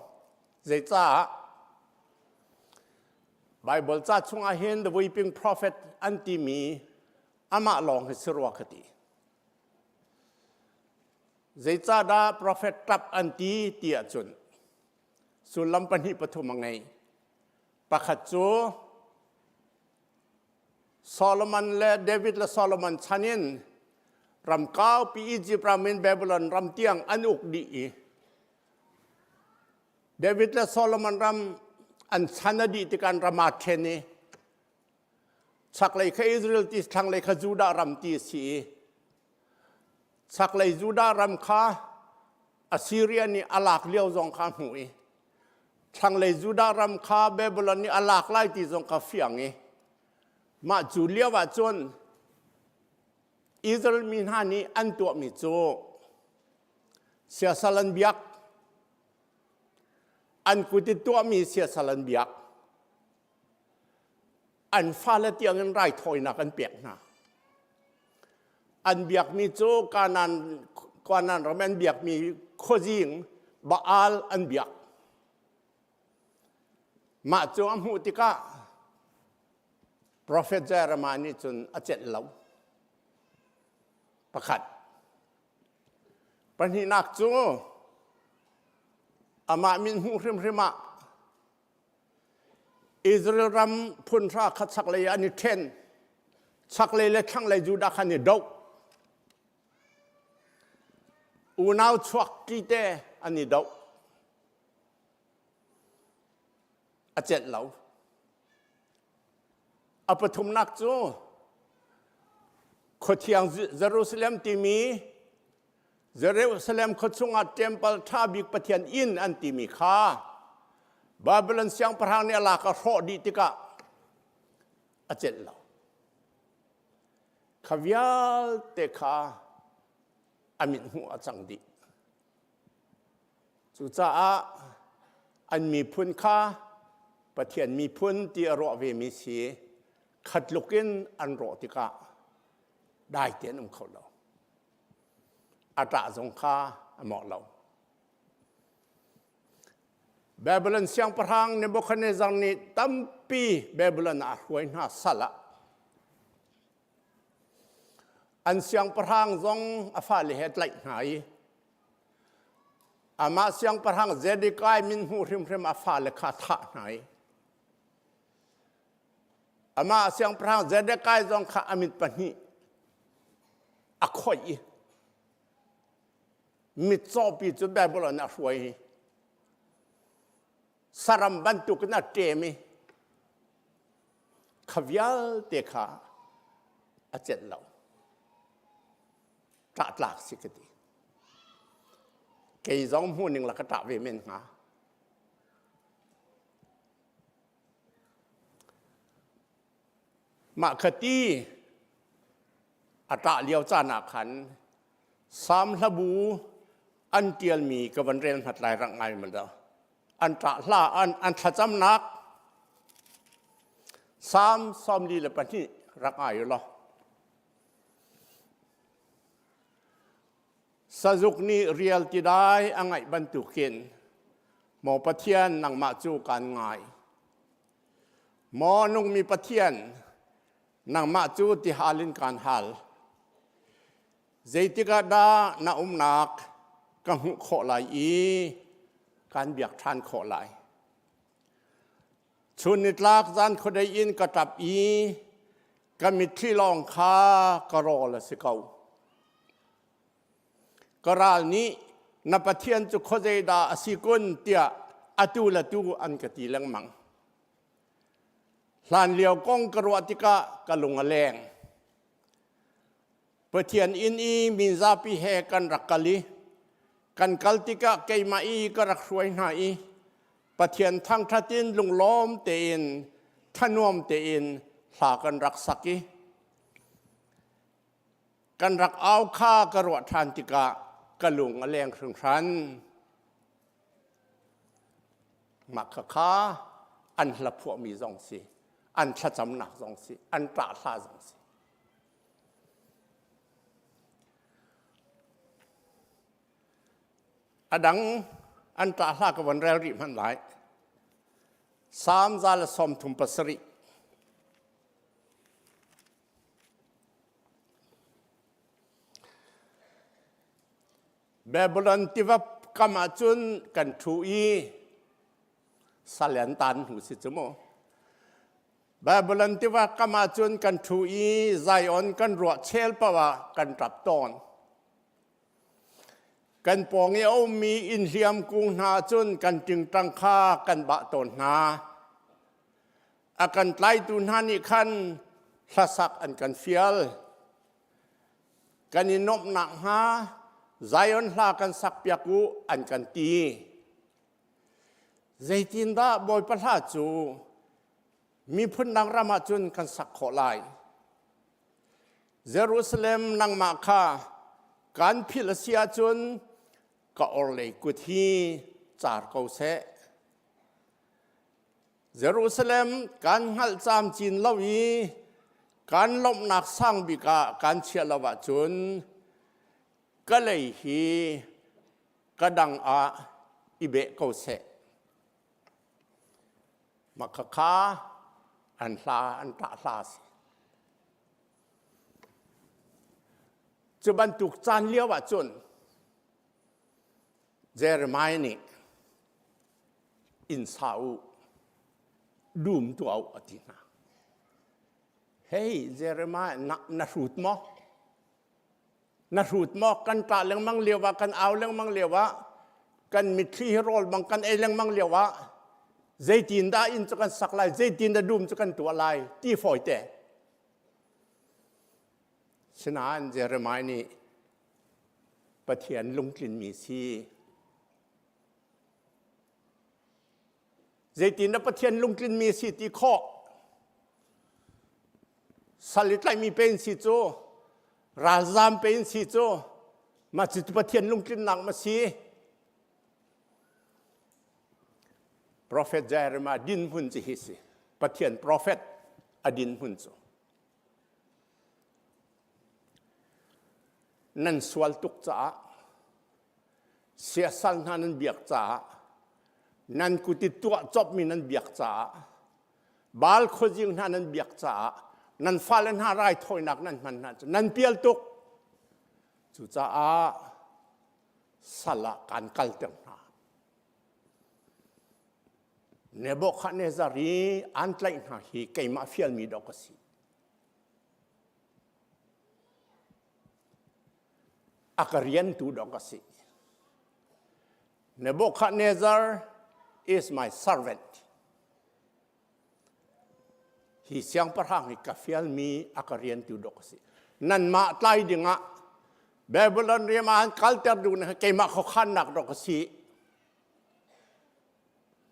Zeicah? Bible ca chungah hin the weeping prophet an timi amah lawng hi si rua ka ti. Zeicahdah prophet ṭap an ti ti ahcun sullam pahnih pathum a ngei. Pakhat cu Solomon le David le Solomon chan in ram kaupi Egypt ram in Babylon ram tiang an uk dih i David le Solomon ram an chan a dih tikah ram aa ṭhen i chaklei kha Israel ti thlanglei kha Judah ram ti a si i chaklei Judah ram kha Assyria nih a lak lio zong kha a hmuh i thlanglei Judah ram kha Babylon nih a lak lai ti zong kha fiang i mah cu lio ah cun Israel mi hna nih an tuahmi cu siasal an biak an kut i tuahmi siasal an biak an fale tiangin raithawinak an pek hna an biakmi cu Kanaan Kanaan ram an biakmi khuazing Baal an biak mah cu a hmuh tikah Prophet Jeremiah nih cun a celh lo pakhat pahnihnak cu amah min hmuh hrimhrim ah Israel ram phunhra kha chaklei ah an i ṭhen. Chaklei le thlanglei Judah kha an i doh. Unau chuak ṭi te an i doh. A celh lo. A pathumnak cu khuathiang Jerusalem timi Jerusalem khua chungah temple ṭha bik Pathian inn an timi kha Babylon siangpahrang nih a lak a hrawh dih tikah a celh lo. Kha vialte kha a mithmuh a cang dih. Cucaah an miphun kha Pathian miphun ti a ruah vemi si khatluk in an rawh tikah dai te an um kho lo. A ṭah zong kha a mawh lo. Babylon siangpahrang Nebuchadnezzar nih tampi Babylon ah a hruai hna sal ah an siangpahrang zong a fale he tlaih hna i amah siangpahrang Zedekiah min hmuh hrimhrim a fale kha thah hna i amah siangpahrang Zedekiah zong kha a mit pahnih a khoih i mitcawpi cu Babylon a hruai i saram bantukin a ṭem i kha vialte kha a celh lo. Ṭah tlak si ka ti. Kei zong hmu ning la ka ṭah ve men hnga. Mah kha ti a ṭah lio caan ah khan Salm hlabu an ṭialmi ka van rel hmat lai rang ngai ma An ṭah hla an an thlacamnak Salm 42 rak ngai u law. Sazuk nih rial tidai a ngaih bantukin maw Pathian nangmah cu kaan ngai. Maw nungmi Pathian, nangmah cu tihal in kaan hal. Zeitik ah dah na umnak ka hmuh khawh lai i kaan biak ṭhan khawh lai? Chun nitlak zan khuadei in ka ṭap i ka mitthli lawng kha ka rawl a si ko. Ka ral nih na Pathian cu khuazeidah a si kun tiah atu le tu an ka ti lengmang. Hlanlio kong ka ruah tikah ka lung a leng. Pathian inn i minzapi he kan rak kal i kan kal tikah keimah i ka rak hruai hna i Pathian thangṭhat in lunglawm tein thanuam tein hla kan rak sak i kan rak au kha ka ruah ṭhan tikah ka lung a leng hringhran. Mah khakha an hla phuahmi zong si, an thlacamnak zong si, an ṭah hla zong si. A dang an ṭah hla ka von rel rih hmanh lai. Salm 137. Babylon tiva kam ah cun kan ṭhu i sal an tan hnu si cu mu. Babylon tiva kam ah cun kan ṭhu i Zion kan ruah chel paoh ah kan ṭap tawn. Kan pawng i a ummi innhliam kung hna cun kan ṭingṭang kha kan bah tawn hna. A kan tlaitu hna nih khan hlasak an kan fial. Kan i nuamh nakhnga Zion hla kan sakpiak u an kan ti. Zeitindah Bawipa hla cu miphun dang ram ah cun kan sak khawh lai? Jerusalem nangmah kha kan philh a si ahcun ka orhlei kut hi car ko seh. Jerusalem kan hngalh camcin lo i kan lawmhnak sang bik ah kan chiah lo ahcun ka lei hi ka dang ah i beh ko seh. Mah khakha an hla an ṭah hla a si. Cu bantuk caan lio ahcun Jeremiah nih inn sa u dum tuah u a ti hna hey Jeremiah na, na hrut maw na hrut maw kan ṭah lengmang lio ah kan au lengmang lio ah kan mitthli hi rawl bang kan ei lengmang lio ah zeitin dah inn cu kan sak lai zeitin dah dum cu kan tuah lai ti fawi te sinain Jeremiah nih Pathian lungtlinmi si Zeitin dah Pathian lungtlinmi si ti khawh? Sal i tlaihmi pe in si cu, ralzaam pe in si cu, mah cu Pathian lungtlinnak ma si? Prophet Jeremiah dinhmun cu hi si. Pathian prophet a dinhmun cu. Nan sual tuk caah siasal hna nan biak caah nan kut i tuah copmi nan biak caah Baal khuazing hna nan biak caah nan fale hna raithawinak nan hman hna cu nan pial tuk. Cucaah sal ah kaan kalter hna. Nebuchadnezzar i an tlaih hna hi keimah fialmi dawk a si. A ka riantu dawk a si. Nebuchadnezzar is my servant. Hi siangpahrang hi ka fialmi a ka riantu dawk a si. Nanmah tlai dingah Babylon riam ah an kalter duh na keimah khuakhannak dawk a si.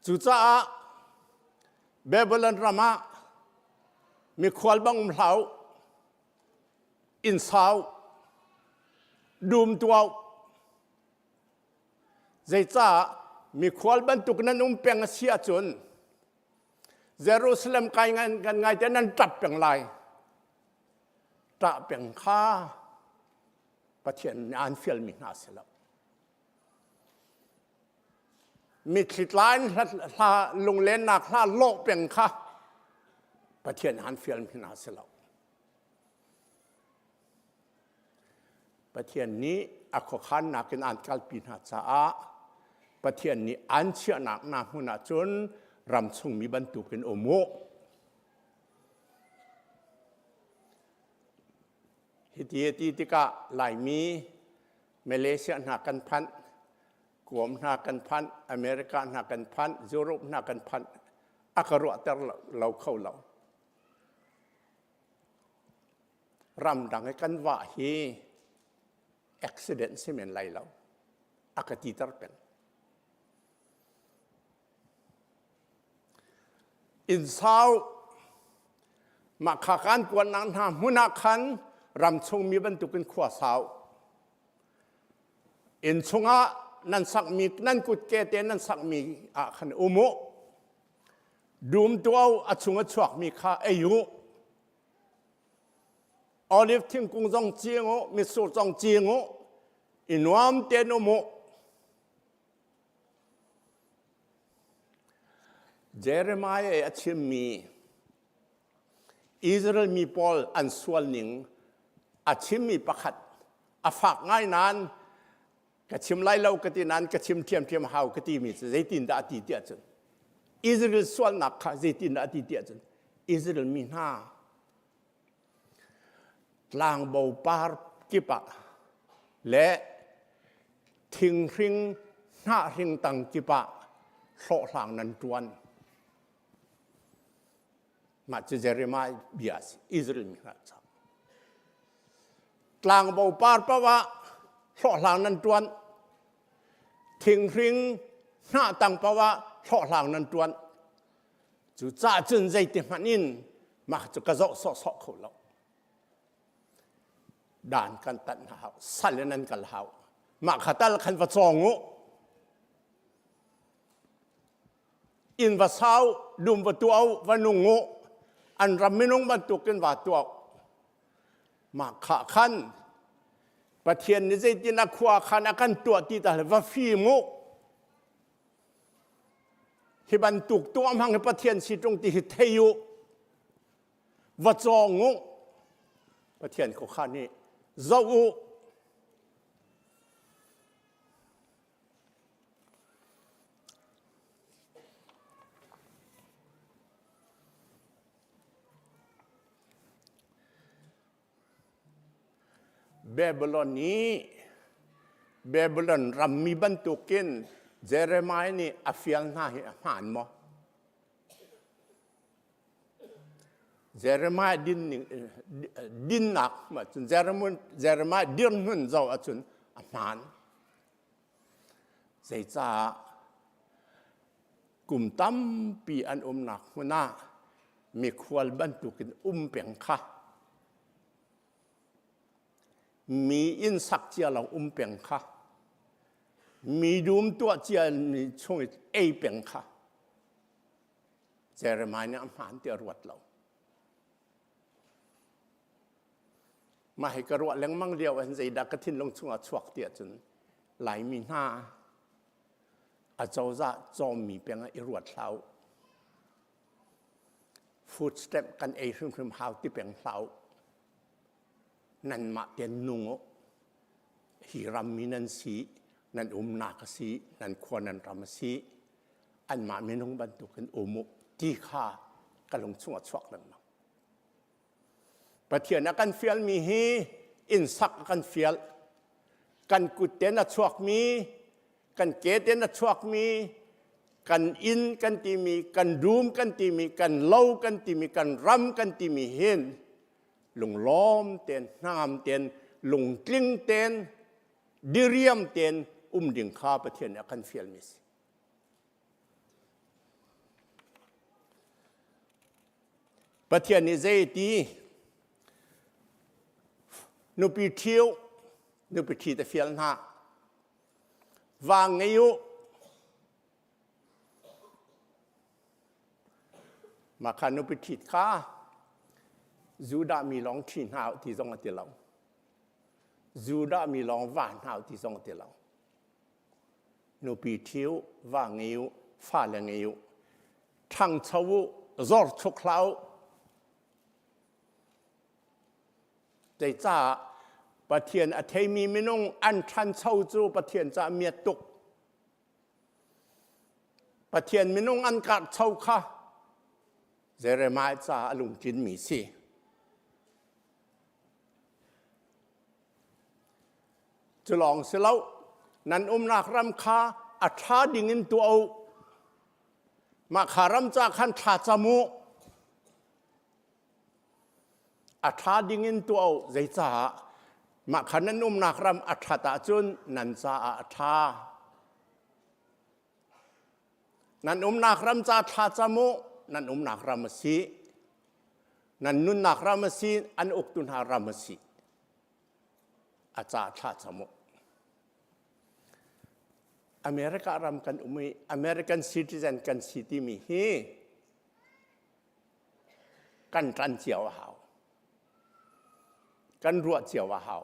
Cucaah Babylon ram ah mikhual bang um hlah u, inn sau, dum tuah u. Zeicah mikhual bantuk nan um peng a si ahcun Jerusalem kai ngan kan ngai te nan ṭap peng lai. Ṭah peng kha Pathian nih aan fialmi hna si lo. Mitthli tla in hla lunglennak hla lawh peng kha Pathian aan fialmi hna si lo. Pathian nih a khuakhannak in aan kalpi hna caah Pathian nih aan chiahnak hna hmun ah cun ram chungmi bantukin um u. Hiti a ti tikah Laimi Malaysia hna kan phanh, Guam hna kan phanh, America hna kan phanh, Europe hna kan phanh, a ka ruahter lo kho lo. Ramdang i kan vah hi accident si men lai lo a ka titer peng. Inn sau mah kha kan kuannak hna hmun ah khan ram chungmi bantukin khua sau. Inn chungah nan sakmi nan kutke te nan sakmi ah khan um u. Dum tuau a chung a chuakmi kha ei u. Olive thingkung zong cing u, mitsur zong cing u, i nuam tein um u. Jeremiah i a chimmi Israel mi pawl an sual ning a chimmi pakhat a fak ngai nain ka chim lai lo ka ti nain ka chim ṭhiamṭhiam hau ka timi cu zeitindah a ti tiah cun Israel sualnak kha zeitindah a ti tiah cun Israel mi hna tlangbo par kip ah le thinghring hnahhring tang kip ah hlawhhlang nan ṭuan. Mah cu Jeremiah bia a si, Israel mi hna ca. Tlangbo par paoh ah hlawhhlang nan ṭuan. Thinghring hnah tang paoh ah hlawhhlang nan ṭuan. Cucaah cun zeiti hmanh in mah cu ka zoh sawhsawh kho lo. Dan kan tanh hna hau, sal in an kal hau. Mah kha tal khan va cawng u. Inn va sau, dum va tuah u, va nung u. An ram minung bantukin va tuah u. Mah kha khan Pathian nih zeitin a khua khan a kan tuah ti ta va fim u. Hi bantuk tuah hmang hi Pathian si ṭung ti hi thei u. Va cawng u. Pathian khuakhan hi zoh u. Babylon i Babylon rammi bantukin Jeremiah nih a fial hna hi a hmaan maw? Jeremiah din ning, dinnak cun Jeremiah dirhmun zoh ahcun a hmaan. Zeicah kum tampi an umnak hmun ah mikhual bantukin um peng kha mi inn sak cia lo um peng kha mi dum tuah cia mi chung i ei peng kha. Jeremiah nih a hmaan ti a ruat lo. Mah hi ka ruah lengmang lio ah zeidah ka thinlung chungah chuak ti ahcun Laimi hna acozah cawmmi peng ah i ruat hlah u. Food stamp kan ei hrimhrim hau ti peng hlah u. Nanmah tein nung u. Hi rammi nan si, nan umnak a si, nan khua nan ram a si. Anmah minung bantukin um u ti kha ka lung chungah chuak lengmang. Pathian a kan fialmi hi inn sak a kan fial. Kan kut ten a chuakmi, kan ke ten a chuakmi, kan inn kan timi, kan dum kan timi, kan lo kan timi, kan ram kan timi hin lunglawm ten, hnangam ten, lungtling ten, diriam ten um ding kha Pathian nih a kan fialmi si. Pathian nih zei ti nupi ṭhiu nupi ṭhi te fial hna va ngei u mah kha nupi ṭhit kha Judah mi lawng ṭhi hna u ti zong a ti lo Judah mi lawng va hna u ti zong a ti lo Nupi ṭhi u, va ngei u, fale ngei u. Ṭhangcho u, zorchuk hlah u. Zeicah Pathian a theimi minung an ṭhancho cu Pathian caah miat tuk. Pathian minung an karhcho kha Jeremiah caah a lungtlinmi si. Cu lawng si lo, nan umnak ram kha a ṭha ding in tuah u. Mah kha ram ca khan thla cam u. A ṭha ding in tuah u. Zeicah? Mah kha nan umnak ram a ṭhat ahcun nan caah a ṭha. Nan umnak ram ca thla cam u. Nan umnak ram a si. Nan nunnak ram a si. An uktu hna ram a si. A ca thla cam u. America ram kan um i American citizen kan si timi hi kan ṭan cio a hau. Kan ruah cio a hau.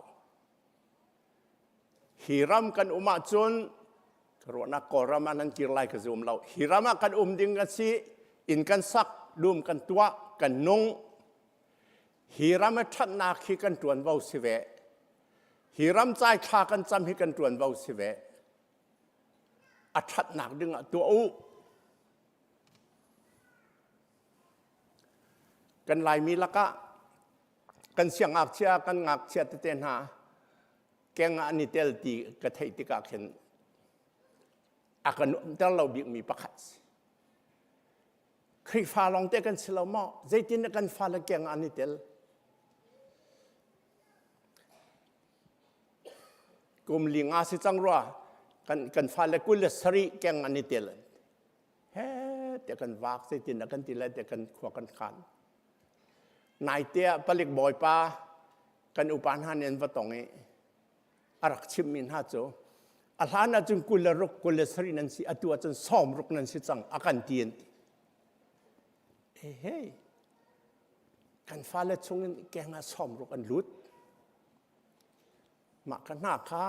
Hi ram kan um ahcun ka ruahnak Kawlram ah nan kir lai ka zum lo. Hi ram ah kan um ding kan si, inn kan sak, dum kan tuah, kan nung. Hi ram a ṭhatnak hi kan ṭuanvo si ve. Hi ram cai thla kan cam hi kan ṭuanvo si ve. A ṭhatnak ding ah tuah u. Kan Laimi lakah kan siangngakchia kan ngakchia tete hna keng ah an i tel ti ka theih tikah khin a ka nuamter lo bikmi pakhat si. Khrihfa lawng te kan si lo maw? Zeitin dah kan fale keng ah an i tel? Kum li nga si cang rua kan kan fale 27 keng an i tel. He te kan vak zeitin dah kan ti lai te kan khua kan khan. Naite ah palik bawipa kan upa hna nih an va tong i a rak chimmi hna cu a hlan ahcun 26 27 nan si atu ahcun 60 nan si cang a kan ti an ti. Hei kan fale chungin keng ah 60 an lut. Mah ka hna kha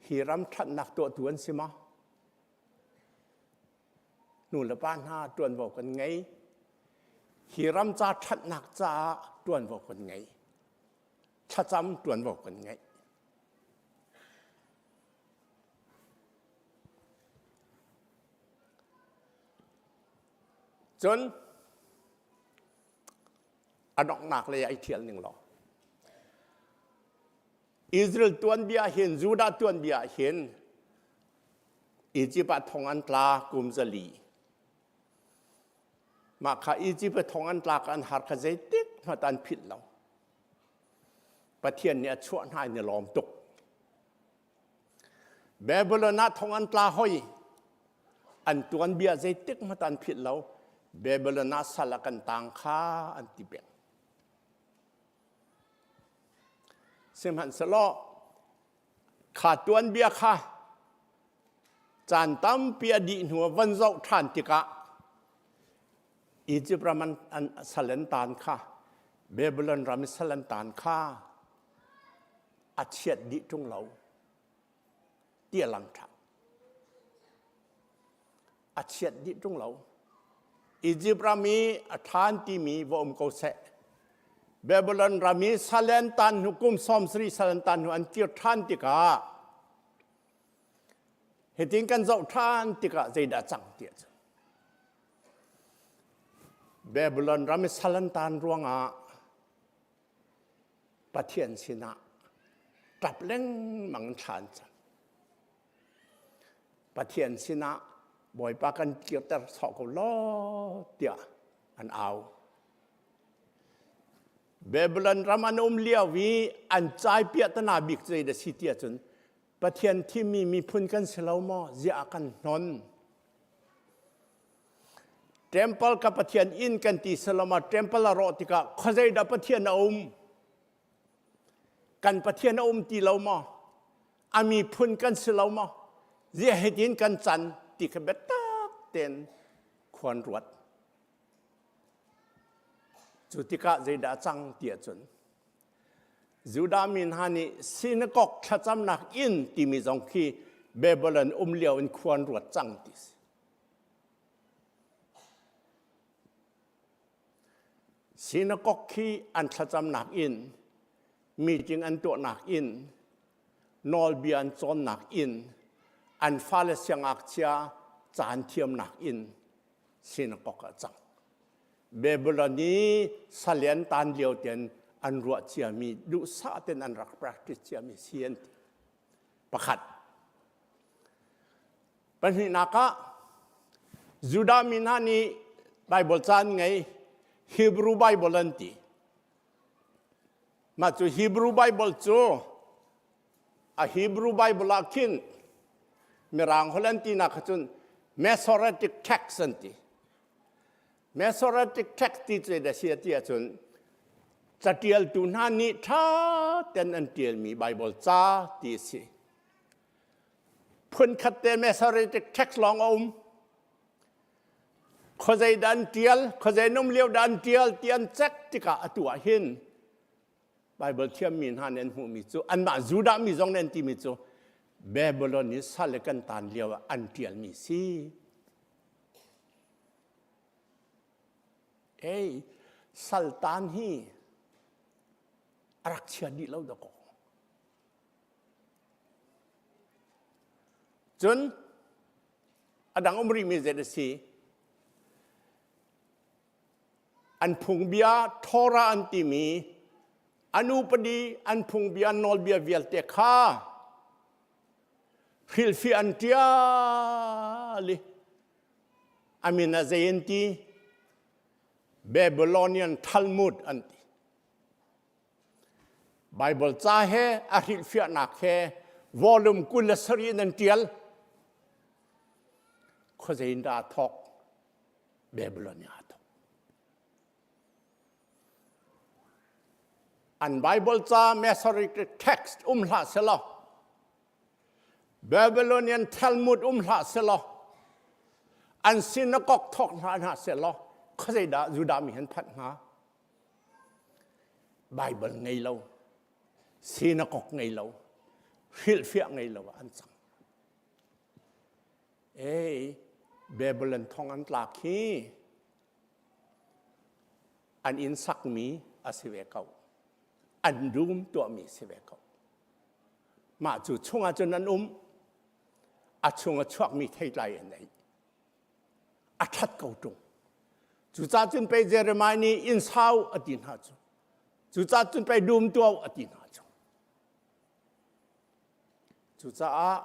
hi ram ṭhatnak tuahtu an si maw? Nu le pa hna ṭuanvo kan ngei. Hi ram ca ṭhatnak caah ṭuanvo kan ngei. Thlacam ṭuanvo kan ngei. Cun a donghnak lei ah i ṭhial ning law Israel tuanbia hin Judah tuanbia hin Egypt ah thong an tla kum zali mah kha Egypt ah thong an tlak an har kha zeitik hmanh an philh lo Pathian nih a chuah hna in i lawm tuk Babylon ah thong an tla hoi an tuanbia zeitik hmanh an philh lo Babylon ah sal a kan tang kha an ti peng Sihmanhsehlaw kha tuanbia kha caan tampi a dih hnu ah van zoh ṭhan tikah. Egypt ram an, an sal an tan kha Babylon ram i sal an tan kha a chiat dih ṭung lo ti a lang ṭhan. A chiat dih ṭung lo. Egypt ram i a ṭhan timi va um ko seh. Babylon ram i sal an tan hnu kum 70 sal an tan hnu an kir ṭhan tikah hitin kan zoh ṭhan tikah zeidah cang ti ahcun Babylon ram i sal an tan ruangah Pathian sinah ṭap lengmang in thla an cam. Pathian sinah Bawipa kan kirter sawh ko law tiah an au. Babylon ram an um lio i an cai piahtana bik zei da si ti ahcun Pathian thimmi miphun kan si lo maw? Ziah a kan hnon. Temple ka Pathian inn kan ti salama temple a rawh tikah khuazei dah Pathian a um? Kan Pathian a um ti lo maw? A miphun kan si lo maw? Ziah hitin kan can ti kha biatak tein khuan ruat. Cu tikah zeidah cang ti ahcun Judah mi hna nih sinakok thlacamnak inn timi zong khi Babylon um lio in khua an ruat cang ti si. Sinakok khi an thlacamnak inn, meeting an tuahnak inn, nawlbia an cawnnak inn, an fale siangngakchia caan thiamnak inn sinakok ah cang. Babylon i salian tan lio ten an ruah ciami duhsah ten an rak practice ciami si an ti. Pakhat. Pahnihnak ah Judah mi hna nih Bible ca an ngei Hebrew Bible an ti. Mah cu Hebrew Bible cu a Hebrew Bible ah khin Mirang holh an tinak kha cun Masoretic text an ti. Masoretic text ti cu da si ti ahcun catialtu hna nih ṭha ten an ṭialmi Bible ca ti a si. Phunkhat te Masoretic text lawng a um. Khuazei dah an ṭial, khuazei num lio dah an ṭial ti an cek tikah atu ah hin Bible thiammi hna nih an hmuhmi cu anmah Judah mi zong nih an timi cu Babylon i sal i kan tan lio ah an ṭialmi si. Ei, saltan hi a rak chia dih lo dakaw. Cun a dang um rihmi zei a si? An phungbia Torah an timi an upadi an phungbia nawlbia vialte kha hrilhfiah an ṭial i a min ah zei an ti? Babylonian Talmud an ti. Bible ca he a hrilhfiahnak he volume 27 in an ṭial. Khuazei in dah aa thawk? Babylon in aa thawk. An Bible ca Masoretic text um hlah selaw Babylonian Talmud um hlah selaw an synagogue thawk hna hna selaw khuazei dah Judah mi han phanh hnga? Bible ngei lo, synagogue ngei lo, hrilhfiah ngei lo ah an cang. Ei, Babylon thong an tlak hi an inn sakmi a si ve ko. An dum tuahmi si ve ko. Mah cu chungah cun an um. A chung a chuakmi theitlai an ei. A ṭhat ko ṭung. Cucaah cun pei Jeremiah nih inn sau a ti hna cu. Cucaah cun pei dum tuau a ti hna cu. Cucaah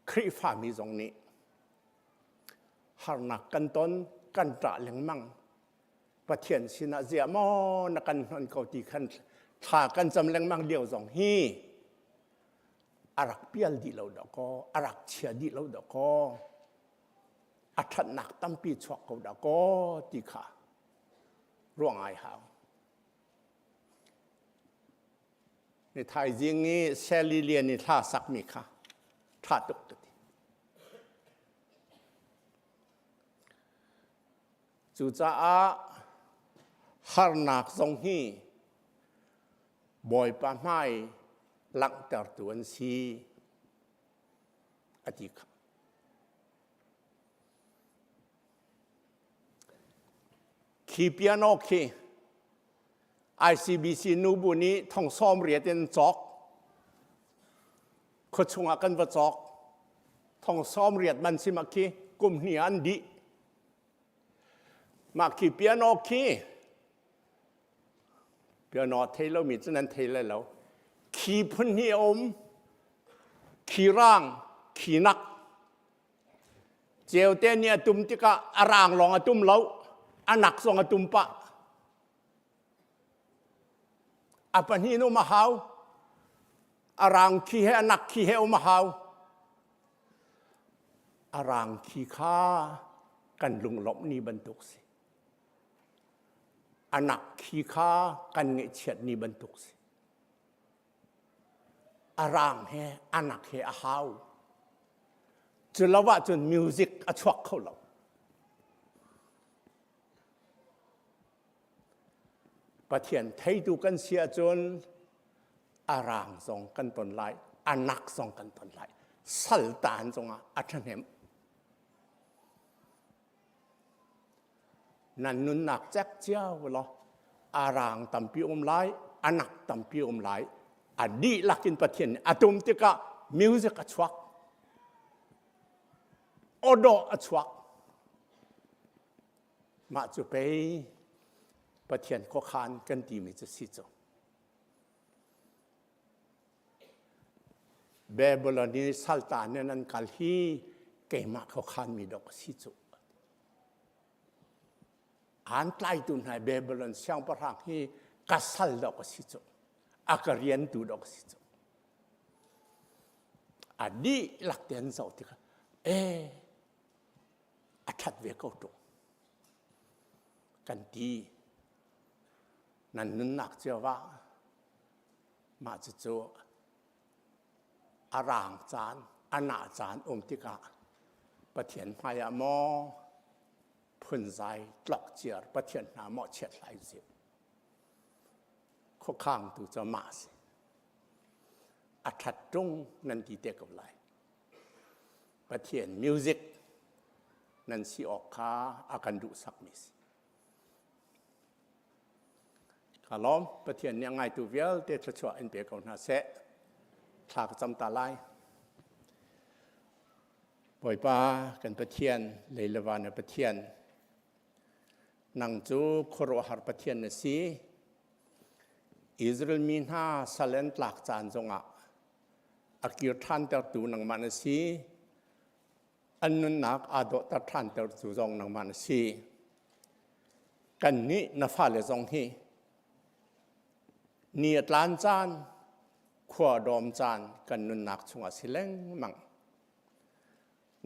Khrihfami zong nih harnak kan ton, kan ṭah lengmang. Pathian sinah ziah maw na kan hnon ko ti khan thla kan cam lengmang lio zong hi a rak pial dih lo dawkaw, a rak chia dih lo dawkaw, a ṭhatnak tampi chuak ko dawkaw ti kha ruah ngai hau. Ni thaizing i Sally Lian i hla sakmi kha ṭha tuk ka ti. Cucaah harnak zong hi Bawipa hmai langhtertu an si a ti kha. Khi piano khi ICBC nubu nih thong 80 in cawk. Khuachung ah kan va cawk. Thong 80 man si mak khi kum hnih ah an dih. Mah khi piano khi piano thei lomi cu nan thei lai lo. Khi phun hnih a um. Khi rang, khi nak. Ceute nih a tum tikah a rang lawng a tum lo, a nak zong a tum pah. A pahnih in um a hau. A rang khi he a nak khi he um a hau. A rang khi kha kan lunglawmh ni bantuk si. A nak khi kha kan ngaihchiat ni bantuk si. A rang he a nak he a hau. Cu lo ahcun music a chuak kho lo. Pathian theitu kan si ahcun a rang zong kan ton lai, a nak zong kan ton lai. Saltan zongah a ṭhahnem. Nan nunnak cek cio law a rang tampi um lai, a nak tampi um lai. A dihlak in Pathian nih a tum tikah music a chuak. Awdawh a chuak. Mah cu pei Pathian khuakhan kan timi cu si cu. Babylon i saltan in an kal hi keimah khuakhan mi dok a si cu. An tlaitu hna Babylon siangpahrang hi ka sal dok a si cu. A ka riantu dok a si cu. A dihlak te an zoh tikah, ee, a ṭhat ve ko ṭung. Kan ti. Nan nunnak cio ah mah cucu a rang caan, a nah caan um tikah Pathian hmaiah maw phunzai tlokciar Pathian hna mawhchiat hlai usih. Khuakhangtu cu mah a si. A ṭhat ṭung nan ti te ko lai. Pathian music nan si awk kha a kan duhsakmi si. Ka lawm. Pathian nih a ngaitu vialte thluachuah in pe ko hna seh. Thla ka cam ta lai. Bawipa kan Pathian, lei le van na Pathian, nang cu khuaruahhar Pathian na si. Israel mi hna sal an tlak caan zongah a kir ṭhantertu nangmah na si. An nunnak aa dawhter ṭhantertu zong nangmah na si. Kannih na fale zong hi ni a tlan caan, khua a dawm caan kan nunnak chungah si lengmang.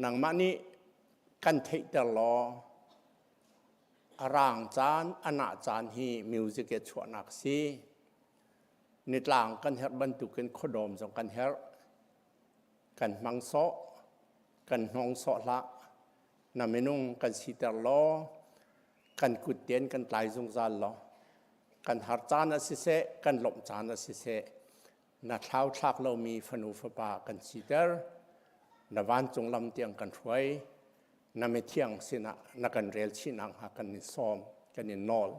Nangmah nih kan theihter law a rang caan, a nah caan hi music i chuahnak si. Nitlang kan herh bantukin khuadawm zong kan herh. Kan hmang sawh, kan hnong sawh hlah. Na minung kan siter law, kan kut tein kan tlai zungzal law, kan har caan a siseh, kan lawmh caan a siseh, na thlauthlak lomi fanu fapa kan siter. Na vancung lam tiang kan hruai. Na mithiang sinah na kan rel chih nakhnga kan in sawm, kan in nawl.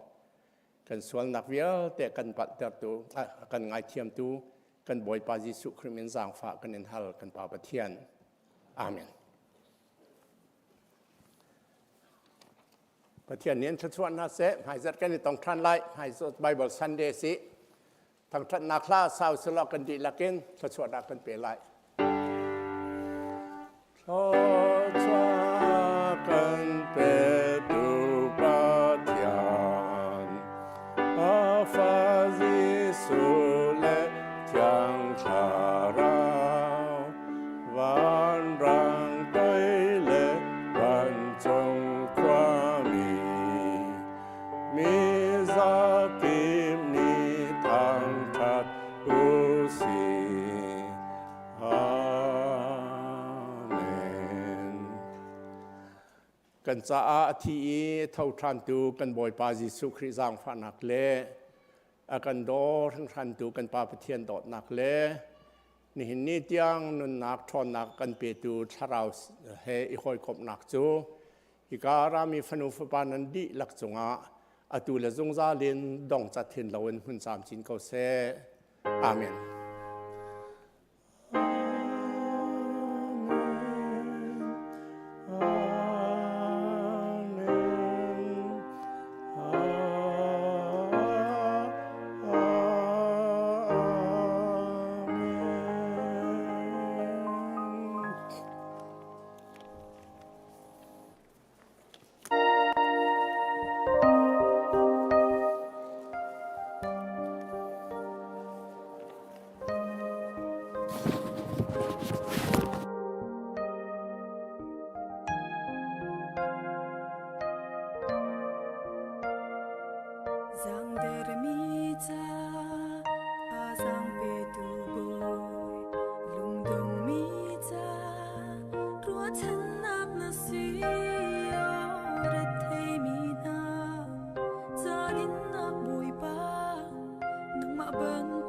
Kan sualnak vialte kan palhtertu, kan ngaithiamtu, kan Bawipa Jesuh Khrih min zaangfah kan in hal kan Pa Pathian. Amen. Pathian nih an thluachuah hna seh. Hmaizarh kan i tong ṭhan lai. Hmaizarh Bible Sunday si. Thangṭhatnak hla sau selaw kan dihlak in thluachuahnak kan pe lai. Thluachuah kan petu Pathian, a fa Jesuh le Thiang Thlarau, vanrang toi le vancung khuami, mi zakip nih thangṭhat u sih. Amen. Kan caah a thi i tho ṭhantu kan Bawipa Jesuh Khrih zaangfahnak le a kan daw hringhrantu kan Pa Pathian dawtnak le nihin ni tiang nunnak ṭhawnnak kan petu Thlarau he i hawikomhnak cu hika rami fanu fapa nan dihlak cungah atu le zungzal in dongcat hin loin hmun camcin ko seh. Amen. Zangdermi ca thazaang petu bawi lungdongmi ca ruahchannak na si retheimi hna caninnak Bawipa nangmah bantuk.